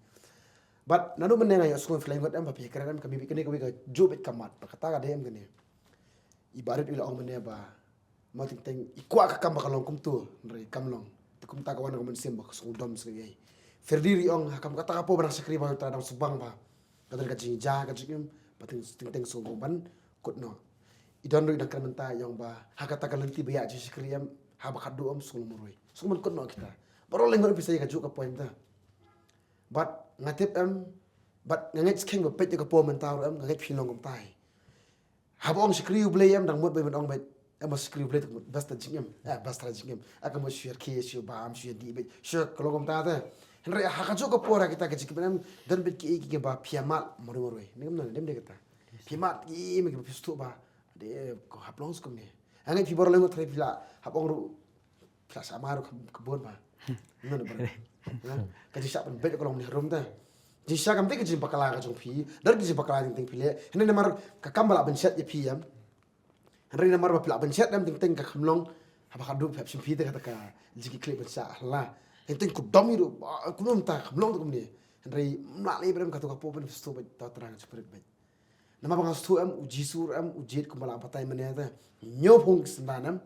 Bad naduh mynne nga ïohsngew phi lai ngut em ba phi ïa kren em ka mih beit kane kawei ka juh beit ka mat. Ba kata ka dei em kane. I Bah Rit i la ong mynne ba Mo teng teng i kwah ka kam ba ka long kumtu, hynrei kam long. Te kumta ka wan ka mynsiem ba ka sngewdom sngewei. Freddy ruh i ong ha kam kata ka por ba nang shakri ba u Trai dang shu bang ba ka don ka jingjia ka jingim ba teng teng teng sngewbha ban kut noh. I Don ruh i dang kren mynta i ong ba ha kata ka lynti ba ïa jingshakri em haba khatduh em sngewbha ban kut noh kita. Baroh leng ngut phi sa ïa kajuh ka point ta. Bad nga tip em bad nga ngeit skhem ba peit ïa ka por mynta ruh em nga ngeit phi long kumta hi. Haba ong shakri U Blei em dang mut ba ban ong beit em ba shakri U Blei te ka mut best ta jingim, eh best ta jingim. Aka mut shu ïarkhie shu bam shu ïadih beit shu ka long kumta te. Hynrei ha kajuh ka por ha kita ka jingim em don beit kiei kiei kiba phi ïa mad marwei marwei. Ni kumno dem de kata. Phi ïa mad kiei kiei kiba phi sngewthuh ba de ko hap long skum ne. Hangne phi baroh leng ngut hynrei phi la hap ong ruh Phi la shah mar ka, ka bun ba. Ngan ba. Ka jingshah pynbeit ka long ne harum ta. Jingshah kam te ka jingbakla ka jong phi. Dar ka jingbakla jong teng phi le. Hynrei namar ka kam ba la pynshet ïa phi em. Hynrei namar ba phi la pynshet em teng teng ka kham long. Haba ka duk phi hap shim phi te kata ka jingkitkhlieh pynshah hala. Teng teng ku dom ïa ruh. Kumno mynta kham long te kumne. Hynrei mla lei ba em kata ka po pynpsto ba ta tang ka jingpynrit ba. Namar ba nga sngewthuh em u Jisu em u jied kumba la batai mynne ta. Ñiew phong ki synran em.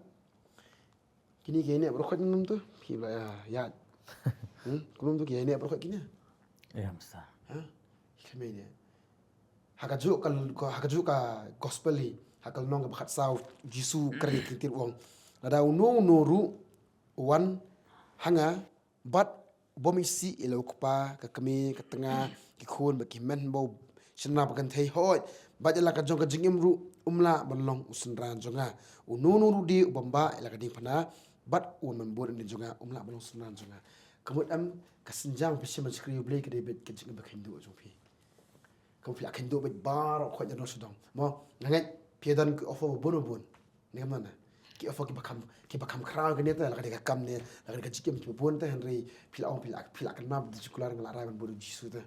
Kine ki ïaineh baroh khoit kumno to phi ba ïa. Hmm? Kumno to ki ïaineh baroh khoit kine. Ïa masa. Ha? Ki khlem ïaineh. Ha kajuh ka ha kajuh ka gospel hi ha ka lynnong kaba khatsaw Jisu kren ki ktien u ong. Lada uno uno ruh u wan ha nga bad Bym isih ïa la u kpa, ka kmie, ka tnga, ki khun, bad ki hynmen hynbew, shynrang ba kynthei, hooid, bad ïa la ka jong ka jingim ruh, um lah ban long u synran jong nga. Uno uno ruh de u bym bah ïa la ka diengphna, bad u wan ban bud hadien jong nga, um lah ban long synran jong nga. Ka mut em, ka synjam phi shim ban shakri U Blei ka dei beit ka jingim ba kheiñ duh jong phi. Kum phi la kheiñ duh beit baroh khoit ïa nor sha dong. Mo, nga ngeit phi don ki offer ba bun ba bun. Ne kam don na. Ki offer kiba kham, kiba kham khraw kane te, la ka dei ka kam ne, la ka dei ka jingim kiba bun te, hynrei phi la ong, phi la, phi la kynmaw ba da jingkular nga la rai ban bud u Jisu te.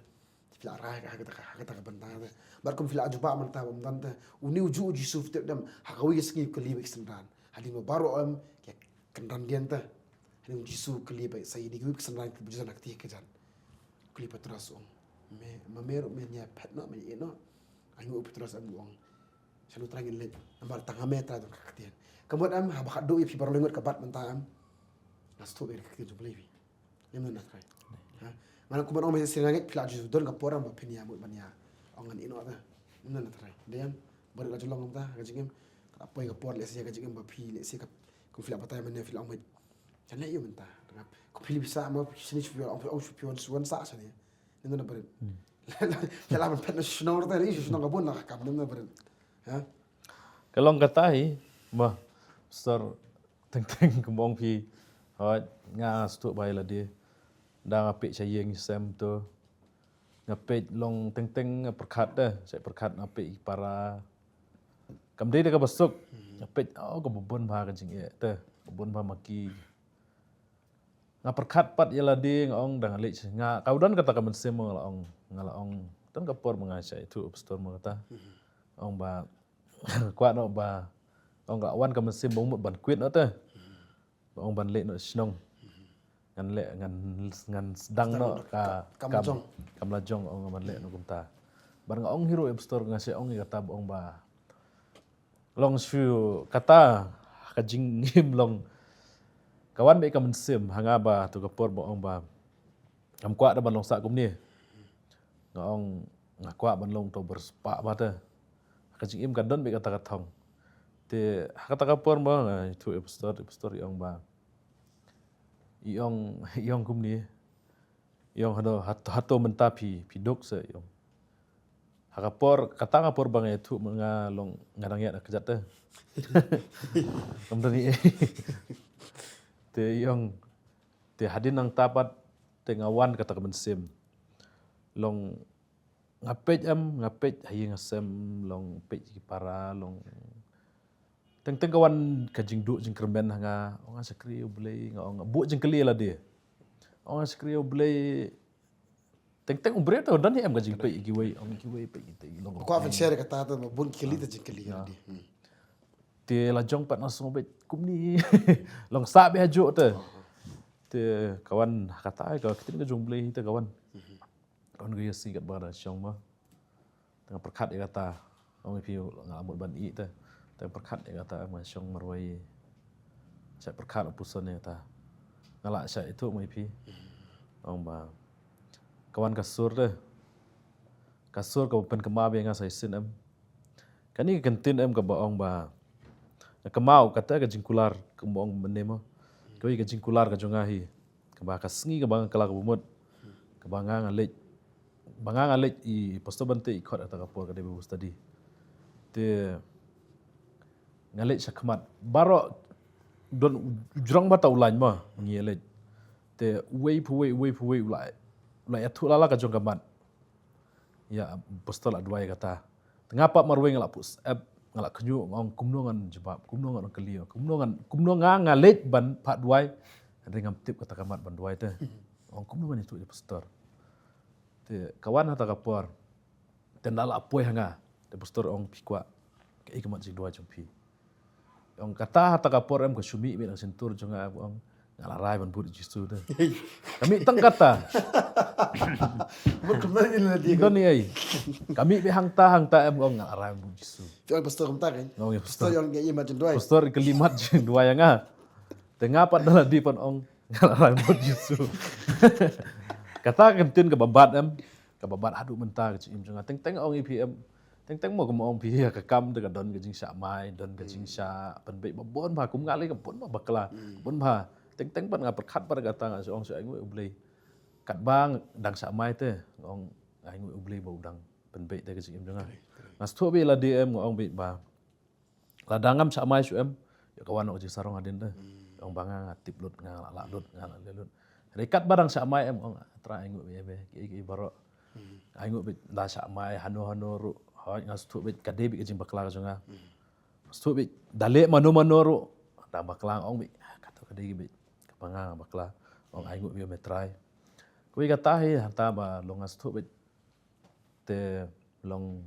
Phi la rai ha kata ka, ha kata ka bynta te. Bad kum phi la jubab mynta ba ym don te. Une ujuh u Jisu, phi tip dem, ha kawei ka sngi u kylli bad ki synran. Hadien ba baroh em ki kynran dien te. Hadien u Jisu u kylli bad sa ïa kiwei ki synran kiba ju don ha kti ka jan. U kylli Petros, u ong, me, ma me ruh men ïa phet noh, men ïa ïeh noh? Ainguh u Petros em, u ong, shano Trai ngin leit, namar tang ha me Trai don ka ktien. Ka mut em, haba khatduh ïa phi baroh lai ngut ka bat mynta em, nga sngewthuh ba ka ktien jong U Blei phi. Ngim don na Trai. Ha? Nga kum ban ong, me shisien nga ngeit phi la ju don ka por em ba phin ïa mut ban ïa ong ngan ïeh noh te. Ngim don na Trai. Dei em, baroh la ju long kumta ka jingim. Ka la poi ka por lehse ïa ka jingim ba phi lehse ka, kum phi la batai mynne phi la ong, beit, jan leh ïa mynta. Kum phi lip sa mo, phi sngewthuh phi ong, phi ong phi wan sa shane. Ngim don na barit. Ïa la ban phet na shnong te, na shnong ka bun la ka kam, ngim don na barit. Ha? Ka long kata hi, ma, Pastor, teng teng kum ong phi, hooid, nga sngewthuh ba ïa lade. Da nga peit sha ïing sem to. Nga peit long teng teng nga pyrkhat te, sha pyrkhat nga peit i para. Kam dei da kaba suk, nga peit, oh, kaba bun bha ka jingeh te, kaba bun bha ma ki. Nga pyrkhat pat ïa lade, nga ong da nga leit, nga, ka don kata ka mynsiem, nga la ong, nga la ong, don ka por ba nga shah ïathuh, Pastor, mo kata. Ong ba, kwah noh ba, ong, ka wan ka mynsiem ba mut ban quit noh te. Ba ong ban leit noh shnong. Ngan leh, ngan, ngan sdang noh ka, ka kam, kam lajong, ong, ban leh noh kumta. Bad nga ong hi ruh, Pastor, nga shah ong ïa kata ba ong ba long shu kata, ka jingim long. Ka wan beit ka mynsiem ha nga ba to ka por ba ong ba ngam kwah da ban long sah kumne. Nga ong nga kwah ban long to ba riewspah ba te. Ka jingim ka don beit kata ka thong. Te ha kata ka por ba nga ïathuh ïa u Pastor, u Pastor i ong ba, i ong, i ong kumne. I ong, hato, hato, hato mynta phi, phi duk se, i ong. Ha ka por, kata ka por ba nga ïathuh, nga long, nga dang ïaid na kjat te. Kam don ei. Te i ong, te hadien nangta pat, te nga wan kata ka mynsiem. Long, nga peit em, nga peit ha ïing ha sem, long peit ki para, long. Teng teng ka wan ka jingduh jingkyrmen ha nga, ong nga shakri U Blei, nga ong, buh jingkylli ïa lade. Ong nga shakri U Blei, teng teng u briew te u don hi em ka jingpeit ïa kiwei, ong kiwei peit kita, long. Kwah ban share kata te, ma bun ki kylli te jingkylli ïa lade. Hmm. Te lajong pat nga sngew beit kumne. Long sah beit hajuh te. Te ka wan kata ka ktien ka jong U Blei te ka wan. Ka wan ka ïa sngi katba nga dang shong mo. Te nga pyrkhat ïa kata. Ong ïa phi nga la mut ban ïeh te. Te nga pyrkhat ïa kata, nga shong marwei. Shah pyrkhat u puson ïa kata. Nga la shah ïathuh mo ïa phi. Ong ba ka wan ka sur te. Ka sur kaba pynkynmaw ïa nga sa shisien em. Kane ka kyntien em kaba ong ba nga kynmaw kata ka jingkular kaba ong mynne mo. Kawei ka jingkular ka jong nga hi. Kaba ka sngi kaba nga kylla kaba mut. Kaba nga nga leit. Ba nga nga leit, i Pastor Bante i khot ha kata ka por ka dei Bible study. Te nga leit sha khmat. Baroh don u jrong bata u lain mo, ngi leit. Te uwei pa uwei, uwei pa uwei u la, u la ïathuh la la ka jong ka mat. Ïa, Pastor la duwai kata. Te nga pat marwei nga la put syep, nga la khñiuh, nga ong kumno ngan jubab, kumno ngan ong kylli, kumno ngan, kumno nga nga leit ban pat duwai. Hynrei ngam tip kata ka mat ban duwai te. Ong kumno ngan ïathuh ïa Pastor. Te ka wan ha kata ka por. Te ynda la poi ha nga. Te Pastor ong phi kwah kaei ka mat jingduwai jong phi. Ong kata ha kata ka por em ka shu mih beit na ka shyntur jong nga, ong nga la rai ban bud ïa u Jisu te. Ka mih tang kata. Bud kumno ïa lade. Don ei. Ka mih beit hangta hangta em, ong nga la rai ban bud ïa u Jisu. Phi ong Pastor kumta kan? Ong ïa Pastor. Pastor ong kaei mat jingduwai. Pastor i kylli mat jingduwai ïa nga. Te nga pat da lade pat ong nga la rai ban bud ïa u Jisu. Kata ka ktien kaba bat em. Kaba bat haduh mynta ka jingim jong nga. Teng teng ong ïa phi em. Teng teng mo kum ong phi ïa ka kam te ka don ka jingshah mai, don ka jingshah pynbeit ba bun bha, kum nga lei ka bun bha bakla. Bun bha. Teng teng pat nga pyrkhat pat kata, nga shu ong shu ainguh ïa U Blei. katba dang shah mai te, nga ong, ai nguh U Blei ba u dang pynbeit te ka jingim jong nga. Nga sngewthuh beit lade em, nga ong beit ba lada ngam shah mai shuh em, ïoh ka wan noh ka jingsarong hadien te. Ong ba nga, nga tip lut, nga lah lah lut, nga lah leh lut. Hynrei katba dang shah mai em, ong, Trai, ai nguh beit em, kiei kiei baroh. Ai nguh beit, da shah mai hano hano ruh, hooid, nga sngewthuh beit ka dei beit ka jingbakla ka jong nga. Sngewthuh beit, da leh mano mano ruh, da bakla, nga ong beit, kato ka dei beit kaba nga bakla. Ong, ai nguh beit em, Trai. Kawei kata hi, hangta ba long nga sngewthuh beit. Te long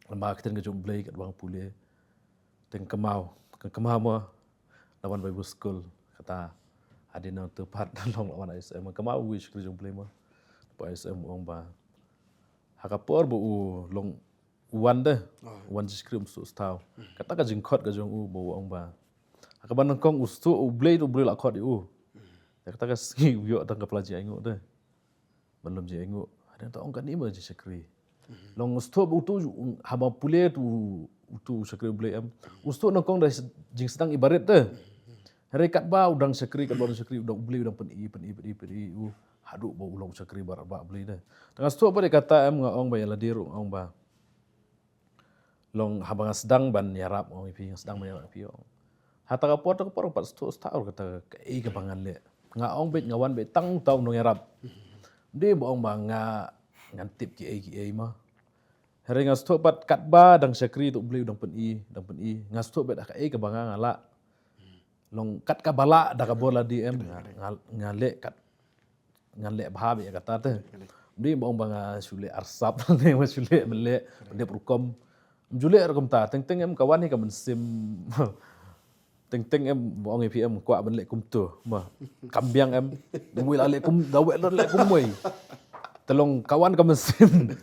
lem bad ka ktien ka jong U Blei katba nga pule. Te nga kynmaw, nga kynmaw mo, la wan Bible school, kata hadien nangta pat la long la wan I S M, nga kynmaw u shakri jong U Blei mo. Ba I S M u ong ba ha ka por ba u long u wan te, u wan jingshakri, um sngewthuh thaw. Kata ka jingkhot ka jong u ba u ong ba ha kaba nyngkong u sngewthuh U Blei, U Blei la khot ïa u. Te kata ka sngi u ïoh tang ka pla jingainguh te. Ban lum jingainguh. Hadien nangta ong kane ma jingshakri. Long sngewthuh ba uto, haba pule uto, uto u shakri U Blei em, u sngewthuh nyngkong da jingsdang ibarit te. Hynrei katba u dang shakri, katba u dang shakri, u dang, U Blei u dang pyni, pyni, pyni, pyni u haduh ba u long u shakri baroh ba U Blei te. Te nga sngewthuh pat ïa kata em, nga ong ba ïa lade ruh, nga ong ba long haba nga sdang ban ïarap, ong ïa phi, nga sdang ban ïarap ïa phi, ong. Ha kata ka por, kata ka por pat sngewthuh thaw kata kaei kaba ngan leh. Nga ong beit, nga wan beit tang uta u nongïarap. Ym dei ba ong ba nga, ngan tip kiei kiei mo. Hynrei nga sngewthuh pat katba dang shakri te U Blei u dang pyni, dang pyni. Nga sngewthuh beit ha kaei kaba nga, nga lah. Long kat kaba lah da ka bor lade em, nga, nga, nga leh kat, ngan leh bha beit ïa kata te. Ym dei ba ong ba nga shu leh arsap ne, nga shu leh mynleh, pyndep rukom. Ym ju leh rukom ta, teng teng em ka wan hi ka mynsiem. Teng teng em ba ong ïa phi em, kwah ban leh kumto. Ma, kam biang em. Da wei la leh kum, da wei la leh kumwei. Te long ka wan ka mynsiem.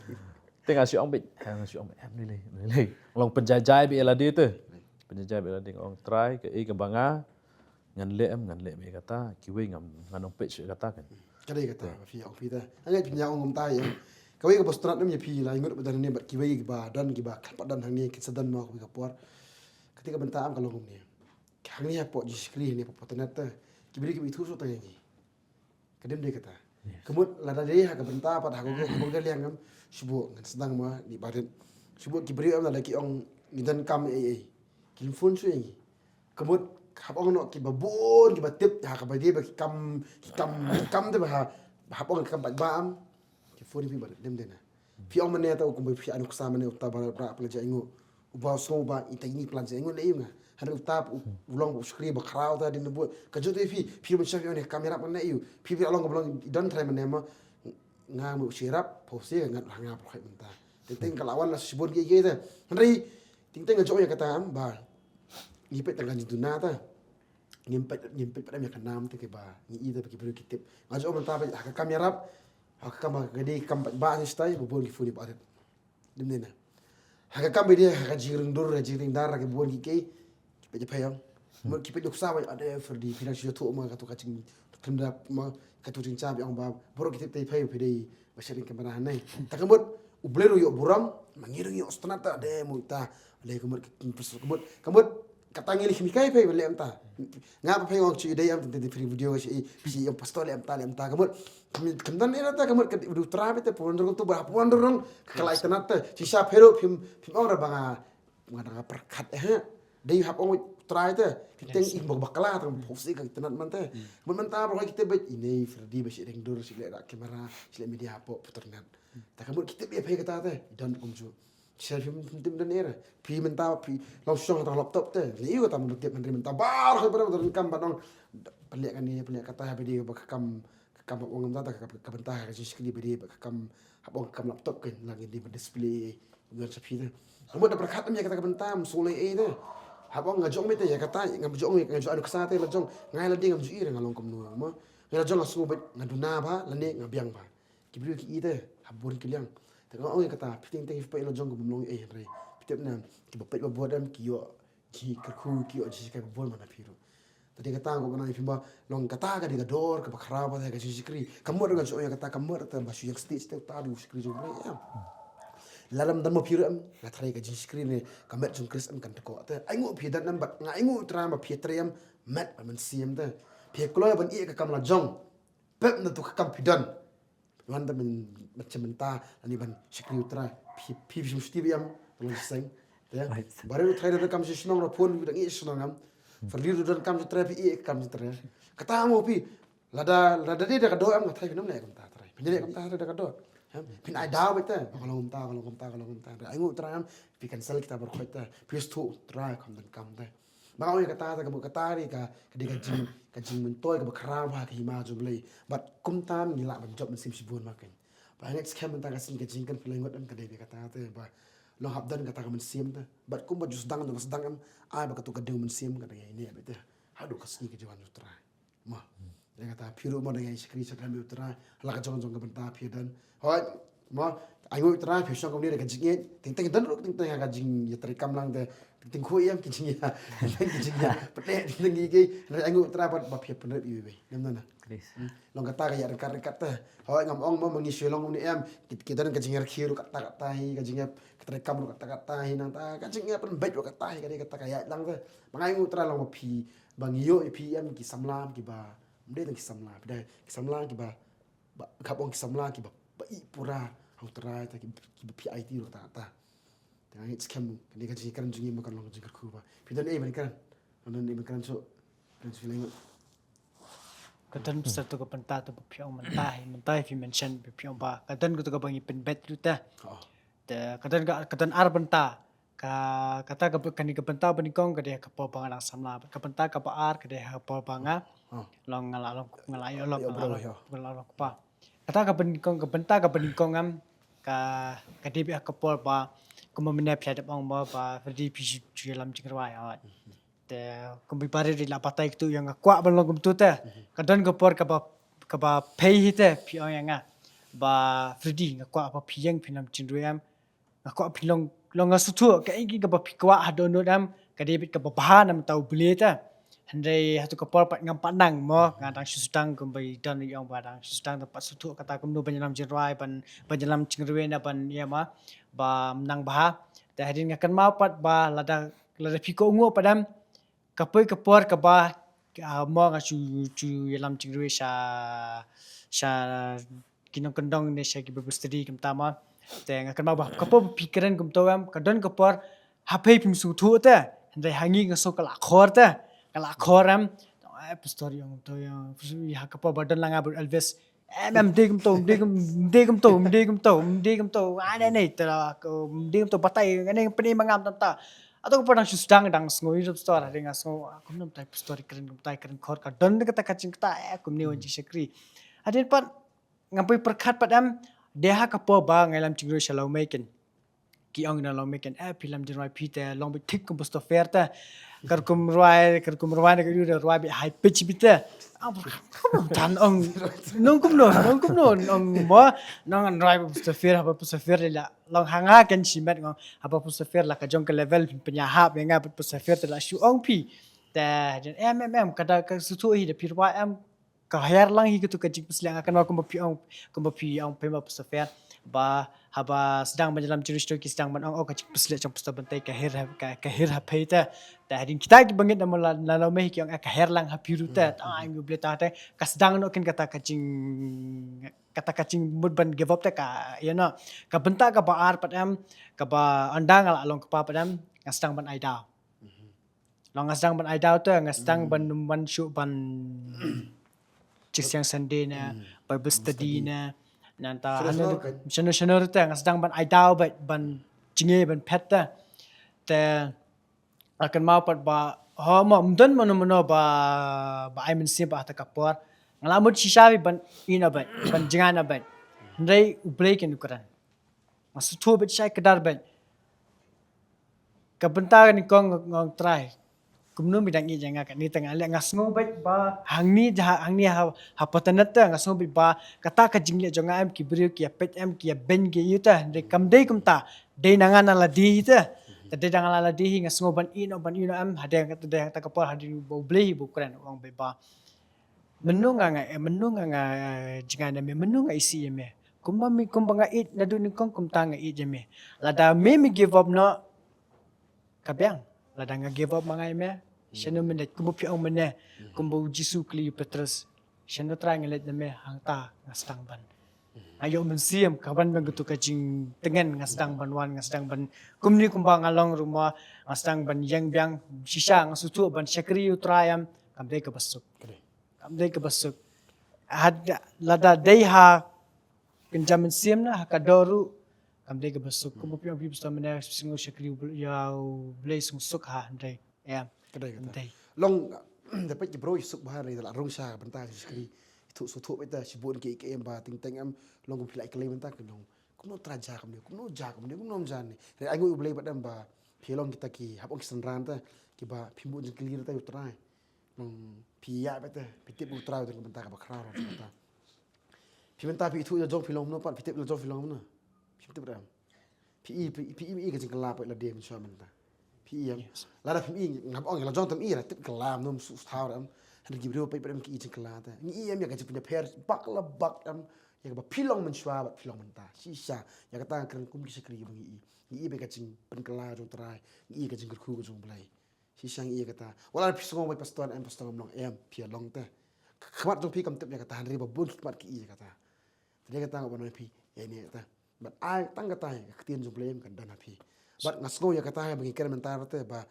Te nga shu ong beit, eh, nga shu ong beit, em, lei lei, lei lei. Long pynjaijai beit ïa lade te. Pynjaijai beit ïa lade, nga ong, Trai, kaei kaba nga ngan leh em, ngan leh beit ïa kata, kiwei ngam, ngan ym peit shuh ïa kata kan. Ka dei kata ba phi ong phi te. Nga ngeit phin ïa ong kumta em. Kawei kaba sngewtynnat em ïa phi, la ngut ba don hangne bad kiwei kiba don, kiba khlem pat don hangne, kin sa don mo kawei ka por. Kata ka bynta em ka long kumne. Hangne hapoh jingshakri hangne hapoh internet te, ki briew kiba ithuh shuh tang ïa ngi. Ka dei, ym dei kata. Ka mut lada dei ha ka bynta pat ha ka, ha ka liang em, shu buh ngan sdang ma ni barit. Shu buh ki briew em lada ki ong ngi donkam ei ei, kin phone shuh ïa ngi. Ka mut hap ong noh kiba bun kiba tip ha kaba dei ba ki kam, ki kam, ki kam te ba ha, hap ong ki kam paidbah em, ki phone ïa phi barit, dei ym dei na. Phi ong mynne ta u kumba phi ai nuksa mynne uta ba, ba pynleit jingaiñguh. Uba sngew ba ita ini pynleit jingaiñguh ne ïa nga. Hynrei uta u, u long u shakri ba khraw ta dei na bud. Ka jut ïa phi, phi ban shah ïa une kam ïarap mynne ïa u. Phi phi long ka ba long i don trai mynne ma. Nga ma u shirap, pho se nga la nga pyrkhat mynta. Teng teng ka la wan la shibun ki ki ta. Hynrei teng teng nga jong ïa kata em ba ngi peit tang ka jingduna ta. Ngim peit, ngim peit pat em ïa ka nam te kiba ngi i ta ba ki briew ki tip. Nga jong mynta ba ha ka kam ïarap, ha ka kam ba ka dei kam ba ba ni stai ba bun ki phone ba rit. Dei ym dei na. Ha ka kam ba dei ha ka jingring dur, ha ka jingring dar, ha ka bun ki kei. Ki peit ki peit ïa. Mut ki peit nuksa ba ade Freddy, phi nang shu ïathuh ma kato ka jingkhlem da ma kato jingcha ba ong ba baroh ki tip te phi, phi dei ba sharing kamera hangne. Ta ka mut U Blei ruh ïoh burom, ma ngi ruh ïoh sngewtynnat ta de mut ta. Le ka mut ka mut ka mut kata ngi leh khmih kai phi ba leh mynta. Nga ba phi ong shu dei em te te free video shu i shu ong pastor leh mynta leh mynta ka mut. Khmih khmih dan ina ta ka mut ka du tra bete pon rong tu ba pon rong ka lai tana ta. Shisha phi ruh phim phim ong ra ba nga nga dang pyrkhat eh. Dei hap ong trai ta. Teng i bok bakla tang phosi ka tana mynta. Mut mynta ba kita ba ine Freddy ba shu deng dur shu leh da kamera shu leh media hapoh internet. Ta ka mut kita ba phi kata ta. Don kumjuh. Shisha phim phim tip don era. Phi mynta phi long shong tang laptop te. Ni u kata mynta tip mynta mynta bar khoi bar don kam ba nong. Pynleh kane pynleh kata ha ba dei ba ka kam, ka kam hap ong mynta ka, ka, ka bynta ka jingshakri ba dei ba ka kam hap ong ka kam laptop kan la ngi dei ba display ngan sa phi te. Ka mut da pyrkhat em ïa kata ka bynta em sngewlei ei te. Hap ong nga jong mynta ïa kata ngam jong nga jong anu ksa te la jong ngai la dei ngam ju i re nga long kumno ma. Ngai la jong nga sngew beit nga duna ba lane nga biang ba. Ki briew ki i te ha bun ki liang. Te nga ong ïa kata phi teng teng phi peit la jong ka bym long ei hynrei phi tip na kiba peit ba bun em ki ïoh ki kyrkhu ki ïoh jingshai ba bun man na phi ruh. Te dei kata nga ong ïa phi ba long kata ka dei ka dor kaba khraw ba ka jingshakri. Ka mut nga jong ïa kata ka mut te ba shu ïeng stage te ta du shakri jong Blei em. Lada ym don ma phi ruh em nga tharai ka jingshakri ne ka met jong Khrist em kan tkoh te. Ainguh phi don em bad nga ainguh trai ba phi trai em met ba mynsiem te. Phi kloi ban ïeh ka kam la jong. pep na tu ka kam phi don. Wan da men macam mynta ani ban shakri u Trai. Phi phi shim shti biam. Tolong seng. Te. Barit u Trai da kam shi shnong ra pun da ngi shnong am. Farli u don kam shi Trai phi i kam shi Trai. Kata mo phi. Lada lada de da ka do am ka Trai phi nam ne kam ta Trai. Phi ne kam ta Trai da ka do. Phin ai daw bete. Kalau ngam ta kalau ngam ta kalau ngam ta. Ai ngu Trai am. Phi kan sel kita bar khoi ta. Phi stu Trai kam dan kam te. Ba nga ong ïa kata, kata ka mut kata ri ka, ka dei ka jing, ka jingmyntoi kaba khraw ha ka hima jong U Blei. Bad kumta ngi lah ban jop mynsiem shibun ma kane. Ba nga ngeit skhem mynta ka sngi ka jingkren pynlong ngut em ka dei bad kata te ba long hap don kata ka mynsiem te. Bad kumba ju sdang jong ka sdang em ai ba katu ka dei mynsiem ka dei ïa ine bad te. Haduh ka sngi ka jingwan U Trai. Mo. Dei kata phi ruh mo dei ngai shakri shakri me U Trai. La ka jong jong ka bynta phi don. Hoi. Mo. Ai ngu U Trai phi shong kumne da ka jingngeit. Ting ting don ruh ting ting ka jing ïa trai kam lang te. Ting ting khu ïam ki jing ïa. Ki jing ïa. Pete ting ting ki ki. Ai ngu U Trai ba ba phi pynrep ïa wei. Ngam nana. Long kata ka ïa rengkat rengkat te. Hoi ngam ong mo mangi shu long kumne em. Ki ki don ka jing ïa rkhie ruh kata kata hi ka jing ïa ka trai kam ruh kata kata hi nang ta ka jing ïa pynbeit ruh kata hi ka dei kata ka ïa lang te. Ba ngai ngu U Trai long ba phi ba ngi ïoh ïa phi em ki samla kiba Mdei tang ki samla, phi dei ki samla kiba ba khap ong ki samla kiba ba i pura ha U Trai ta ki kiba phi aiti ruh ta ta. Te nga ngeit skhem kane ka jingkren jong ngi ma kan long jingkyrkhu ba. Phi don ei ban kren. Don ei ban kren so. Kren so phi leng. Ka don pasal tu ka bynta tu ba phi ong mynta hi mynta hi phi mention ba phi ong ba ka don ka tu ka ba ngi pynbeit ruh ta. Oh. Te ka don ka ka don ar bynta. Ka kata ka kane ka bynta ba nyngkong ka dei ka por ba nga dang samla. Ka bynta ka ba ar ka dei ka por ba nga. Oh. Long nga la long nga la ïoh long Ïoh nga la brother, long ïoh. Nga la long kpa. Kata ka ba nyngkong ka bynta ka ba nyngkong am ka ka dei bad ka por ba kumba mynne phi la dep ong ba ba Freddy phi ju ju ïalam jingrwai hoi. Te kumba i Barit i la batai ktu ïa nga kwah ban long kumtu te. Ka don ka por ka ba ka ba pei hi te phi ong ïa nga ba Freddy nga kwah ba phi ïeng phi lam jingrwai am. Nga kwah phi long long nga suthu ka ïa ki ka ba phi kwah ha dohnud am ka dei bad ka ba bha na mynta U Blei te. Hynrei hatu ka por pat ngam pat nang mo nga dang shu sdang kumba i don i ong ba dang shu sdang dang pat suthu kata kumno ban ïalam jingrwai ban ban ïalam jingrwai na ban ïa ma ba nang bha. Te hadien nga kynmaw pat ba lada lada phi kohnguh pat am ka poi ka por ka ba ah, mo nga shu shu ïalam jingrwai sha sha ki nongkyndong ne sha ki Bible study kumta mo. Te nga kynmaw ba ka por ba phi kren kumta em ka don ka por ha phi phim sngewthuh te. Hynrei ha ngi nga sngew ka la khor te. Ka la khor em. Ai pastor ïong kumta ïong ha ka por ba don la nga bad Elvis. Em em dei kumta, dei kum dei kumta, dei kumta, dei kumta. Ai nei nei te la dei kumta batai nga nei pynei ma ngam tanta. Ato ka por dang shu sdang dang sngew ïa pastor ha dei nga sngew kumno tai pastor kren kumta kren khor ka don kata ka jingkata eh kumne wan jingshakri. Hadien pat ngam poi pyrkhat pat em dei ha ka por ba nga ïalam jingrwai sha Lawmei ken. Ki ong na Lawmei ken eh phi lam jingrwai phi te long beit thik kum pastor Fer te. Kar kum rwai kar kum rwai na ka ïu da rwai beit high pitch beit te. Ang pyrkhat kumno tan ong nong kumno nong kumno ong mo nong an rwai pastor Fer haba pastor Fer la long ha nga ken shimet ngong haba pastor Fer la ka jong ka level phin pynïahap ïa nga bad pastor Fer te la shu ong phi. Te em em em ka da ka suthu hi da phi rwai em ka her lang hi katu ka jingpyslek nga kynmaw kumba phi ong kumba phi ong phi ma pastor Fer ba haba sdang ban ïalam jingrwai ki sdang ban ong oh ka jingpyslek jong pastor Bynta ka her ha ka ka her ha phi te. Te hadien kita ki bangeit na ma la na Lawmei ki ong eh ka her lang ha phi ruh te. Ai ngi U Blei ta te ka sdang noh ken kata ka jing kata ka jingmut ban give up te ka ïa na ka bynta ka ba ar pat em ka ba ynda nga la long kpa pat em nga sdang ban ai daw. Long nga sdang ban ai daw te nga sdang ban wan shuh ban Jingsiang Sunday ne Bible study ne nanta shano shano te nga sdang ban ai daw ban jingeh ban phet te. Te nga kynmaw pat ba ho mo ym don mano mano ba ba ai mynsiem ba ha ta ka por nga la mut shisha ban ïeh na bad ban jngai na bad. Hynrei U Blei ken u kren. Nga sngewthuh bad shai kdar bad ka bynta kane kong nga ong Trai. Kumno mi dang ïeit ïa nga kane te nga leh nga sngew bad ba hangne ha hangne ha ha Patnat te nga sngew bad ba kata ka jingleh jong nga em ki briew ki ïa peit em ki ïa beiñ ki ïa te hynrei kam dei kumta dei na nga na lade hi te. Te dei na nga na lade hi nga sngew ban ïeh noh ban ïeh noh em hadei nga te dei ta ka por hadei ba U Blei hi ba u kren u ong bad ba Mynno nga nga eh, mynno nga nga eh, jngai na me, mynno nga isih ïa me. Kumba me kumba nga ïeit naduh nyngkong kumta nga ïeit ïa me. Lada me me give up noh ka biang. Lada nga give up ma nga ïa me. Shano mynne kumba phi ong mynne kumba u Jisu u kylli u Petrus. Shen u Trai nga leit na me hangta nga sdang ban. Nga ïoh mynsiem ka ban ban katu ka jingtngen nga sdang ban wan nga sdang ban. Kumne kumba nga long ruh ma nga sdang ban ïeng biang shisha nga sngewthuh ban shakri u Trai em kam dei kaba suk. Kam dei kaba suk. Had lada dei ha kynja mynsiem na ha ka dor ruh kam dei kaba suk. Kumba phi ong phi basta mane sngew shakri u Blei ïa u Blei suk ha hynrei. Em. Ka dei kata. Dei. Long da peit ki briew suk bha re da la rung sha ka bynta shakri. Thu su thu beit da shibun ki ki em ba ting teng em long kum phi la i klei mynta ka nong. Kumno Trai ja kumne, kumno ja kumne, kumno ja ne. Re ai ngui u Blei bad em ba phi long kita ki hap ong ki synran ta kiba phi mut jingkylli ta u Trai. Long phi ïa beit ta phi tip u Trai u teng ka bynta kaba khraw ta. Phi mynta phi ithuh ïa jong phi long mano pat phi tip ïa jong phi long mano. Phi tip ram. Phi i phi i phi i ka jingkylla pat la de mynshuwa mynta. Phi i em. Lada phi i ngam ong la jong tam i la tip kylla mano su thaw ram. Han ki briew phi phi ki i jingkylla ta. Ngi i em ïa ka jingpynïapher bak la bak em. Ïa kaba phi long mynshuwa bad phi long mynta. Shisha ïa kata nga kren kum ki shakri ba ngi i. Ngi i ba ka jingpynkylla jong Trai. Ngi i ka jingkyrkhu ka jong Blei. Shisha ngi i ïa kata. Wat la phi sngew ba pastor em pastor ngam long em phi ïa long ta. Khmat jong phi kam tip ïa kata hynrei ba bun khmat ki i ïa kata. Te dei kata nga ban ong phi ïa ine kata. Bad ai tang kata ïa ka ktien jong Blei em kan don ha phi. Bad nga sngew ïa kata ïa ba ngi kren mynta te ba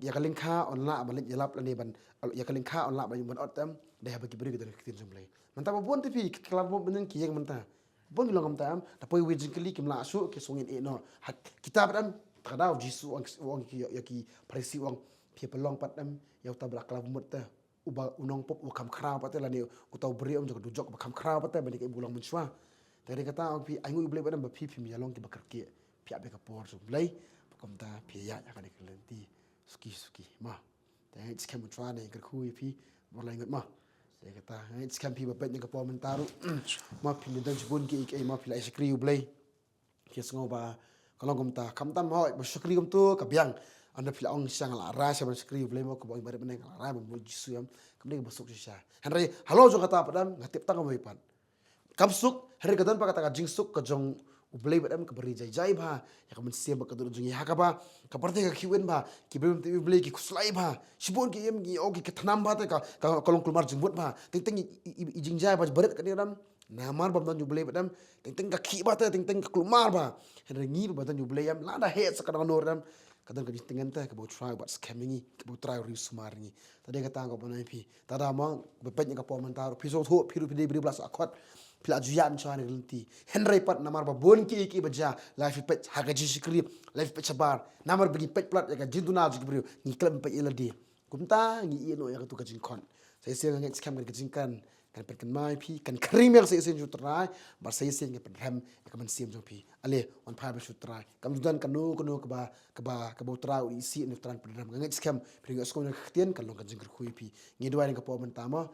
ïa ka lyngkha on la ba leit ïalap lane ban ïa ka lyngkha on la ba ban ot tem dei ha ba ki briew ki don ka ktien jong Blei. Mynta ba bun te phi ki khlad bun ban ki ïeng mynta. Bun ki long kumta em da poi wi jingkylli kim lah shuh ki sngewin eh noh. Kitab em ta ka daw Jisu ong ong ki ïa ki Pharisi ong phi pynlong pat em ïa uta ba la khlad mut te. Uba u nongpop uba kham khraw pat te lane uta u briew um jong ka dujok uba kham khraw pat te ba ne ka i bulang mynshuwa. Te dei kata ong phi ai ngui u Blei ba dang ba phi phim ïa long kiba kyrkieh phi ap ïa ka por jong u Blei. Ba kumta phi ïa ïa kane ka lynti suki suki ma. Te ngi skhem u Trai ne kyrkhu ïa phi bor lai ngut ma. Te kata ngi skhem phi ba peit ne ka por mynta ruh ma phi ne dang jibun ki ki ma phi la shakri u Blei. Phi sngew ba ka long kumta khamtam hoi ba shakri kumtu ka biang. Anda phi la ong shisha nga la rai sha ban shakri u Blei mo ka ba ong ba dei ban nga la rai ban mut Jisu em kam dei ba suk shisha. Hynrei halor jong kata pat dang nga tip tang ka bai pat. Kam suk hynrei ka don pat kata ka jingsuk ka jong u Blei bad em ka bari jai jai bha ïa ka mynsiem bad ka dur jong ngi ha kaba ka pyrthei ka khiwin bha ki briew tip u Blei ki khuslai bha shibun ki em ki ong ki ka thnam bha te ka ka long kulmar jingmut bha teng teng i jingjai bha barit ka dei ram. Namar bym don u Blei bad em teng teng ka khih bha te teng teng ka kulmar bha. Hynrei ngi ba don u Blei em lada heh sa ka dang nor em ka don ka jingtngen te ka bau trai bad skhem ngi ka bau trai ri sumar ngi. Ta dei kata ka bau nai phi ta da ma ba peit ka por mynta phi so tho phi ru phi dei bri bla sa khot phi la ju ïa ncha ne lynti. Hynrei pat namar ba bun ki ki ba ja la phi peit ha ka jingshakri la phi peit shabar namar ba ngi peit plat ïa ka jingduna ju ki briew ngi klem peit ïa la dei. Kumta ngi ïeh noh ïa katu ka jingkhot. Sa ïa sien nga ngeit skhem ka jingkren kan pynkan mai phi kan khring miang sa ïa sien ju Trai bad sa ïa sien kan pynrem ïa ka mynsiem jong phi. Ale wan phai ba ju Trai kam ju don kano kano kaba kaba kaba u Trai u isi u Trai pynrem nga ngeit skhem phi ngi skhem ka ktien kan long ka jingkyrkhu ïa phi. Ngi duwai ka por mynta ma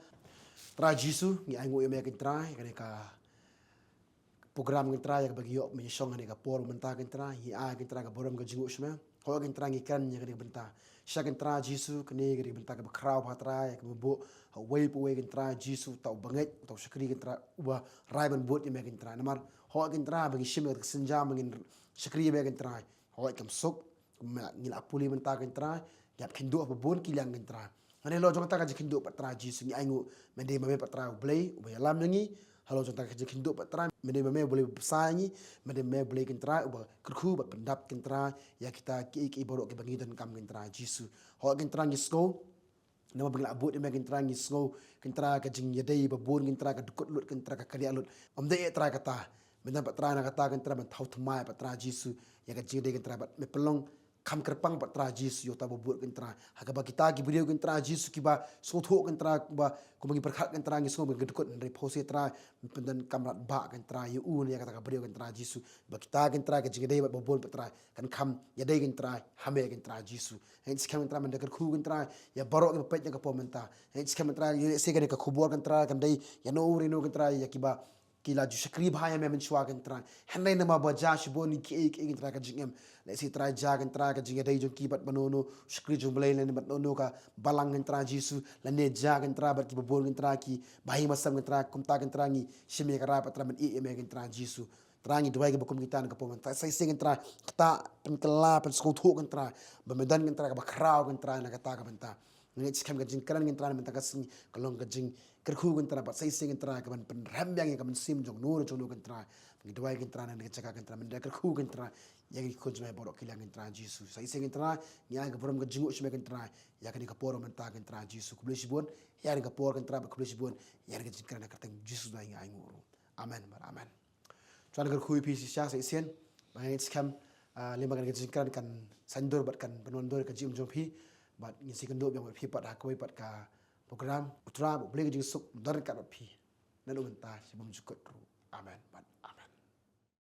Trai Jisu ngi ai nguh ïa me ka Trai kane ka program ngi Trai ïa kaba ngi ïoh mynshong kane ka por mynta ngi Trai ngi ai ngi Trai ka burom ka jinguh shme. Hoi ngi Trai ngi kren ïa kane ka bynta sha ngi Trai Jisu kane ka bynta kaba khraw bha Trai ïa kaba buh ha uwei pa uwei ngi Trai Jisu uta u bangeit uta u shakri ngi Trai uba rai ban bud ïa me ngi Trai namar hoi ngi Trai ba ngi shim ïa ka synjam ba ngi shakri ïa me ngi Trai hoi kam suk. Ngi la puli mynta ngi Trai ngi ap khynduh ba bun ki liang ngi Trai. Hynrei halor jong kata ka jingkhynduh pat Trai Jisu ngi ai nguh me dei ma me pat Trai u Blei uba ïalam ïa ngi. Halor jong kata ka jingkhynduh pat Trai me dei ma me u Blei uba bsa ïa ngi. Me dei ma me u Blei kin Trai uba kyrkhu bad pyndap kin Trai ïa kita ki ki baroh kiba ngi donkam kin Trai Jisu. Hok kin Trai ngi sngew namar ba ngi la bud ïa me kin Trai ngi sngew kin Trai ka jingïadei ba bun kin Trai ka dkut lut kin Trai ka kadiah lut. Ym dei eh Trai kata me dang pat Trai na kata kin Trai ban thaw thymmai pat Trai Jisu ïa ka jingïadei kin Trai bad me pynlong kham kyrpang pat Trai Jisu ïa uta ba bud kin Trai ha kaba kita ki briew kin Trai Jisu kiba sngewthuh kin Trai ba kumba ngi pyrkhat kin Trai ngi sngew ba ngi dkut hynrei phewse Trai me pyndonkam radbah kin Trai ïa u ne ïa kata ka briew kin Trai Jisu ba kita kin Trai ka jingïadei bad ba bun pat Trai kan kham ïadei kin Trai ha me kin Trai Jisu. Ngi skhem kin Trai mynta kyrkhu kin Trai ïa baroh kiba peit ïa ka por mynta. Ngi skhem kin Trai ïa se kane ka khubor kin Trai kan dei ïa no u rino kin Trai ïa kiba ki la ju shakri bha ïa me mynshuwa kin Trai. Hynrei namar ba ja shibun ki ei ki ei kin Trai ka jingim. Lehse Trai ja kin Trai ka jingïadei jong ki bad ba no no shakri jong Blei lane bad no no ka balang kin Trai Jisu lane ja kin Trai bad kiba bun kin Trai ki ba hi masam kin Trai kumta kin Trai ngi shim ïa ka rai pat Trai ban ïeh ïa me kin Trai Jisu. Trai ngi duwai kiba kum kita na ka por mynta sa shisien kin Trai kata pynkylla pynsngewthuh kin Trai ba me don kin Trai kaba khraw kin Trai na kata ka bynta. Ngi ngeit skhem ka jingkren, ko Trai, mynta ka sngi ka long ka jingkyrkhu, ko Trai, bad sa shisien, ko Trai, ka ban pynrem biang ïa ka mynsiem jong no jong no, ko Trai. Ngi duwai, ko Trai, na kane ka jaka, ko Trai, mynta kyrkhu, ko Trai, ïa ki khun jong me baroh ki liang, ko Trai Jisu. Sa shisien, ko Trai, ngi ai ka burom, ka jingngeit sha me, ko Trai, ïa kane ka por mynta, ko Trai Jisu. Khublei shibun ïa kane ka por, ko Trai, bad khublei shibun ïa kane ka jingkren, ha ka kyrteng Jisu ngi ai nguh ruh. Amen bad amen. Trai kyrkhu ïa phi shisha sa shisien. Ba ngi ngeit skhem, ah, lymne kane ka jingkren kan saiñdur bad kan pynwandur ïa ka jingim jong phi. Bad ngin sa ïakynduh biang bad phi pat ha kawei pat ka program. U Trai, U Blei ka jingsuk un don ryngkat bad phi naduh mynta sha bymjukut ruh. Amen bad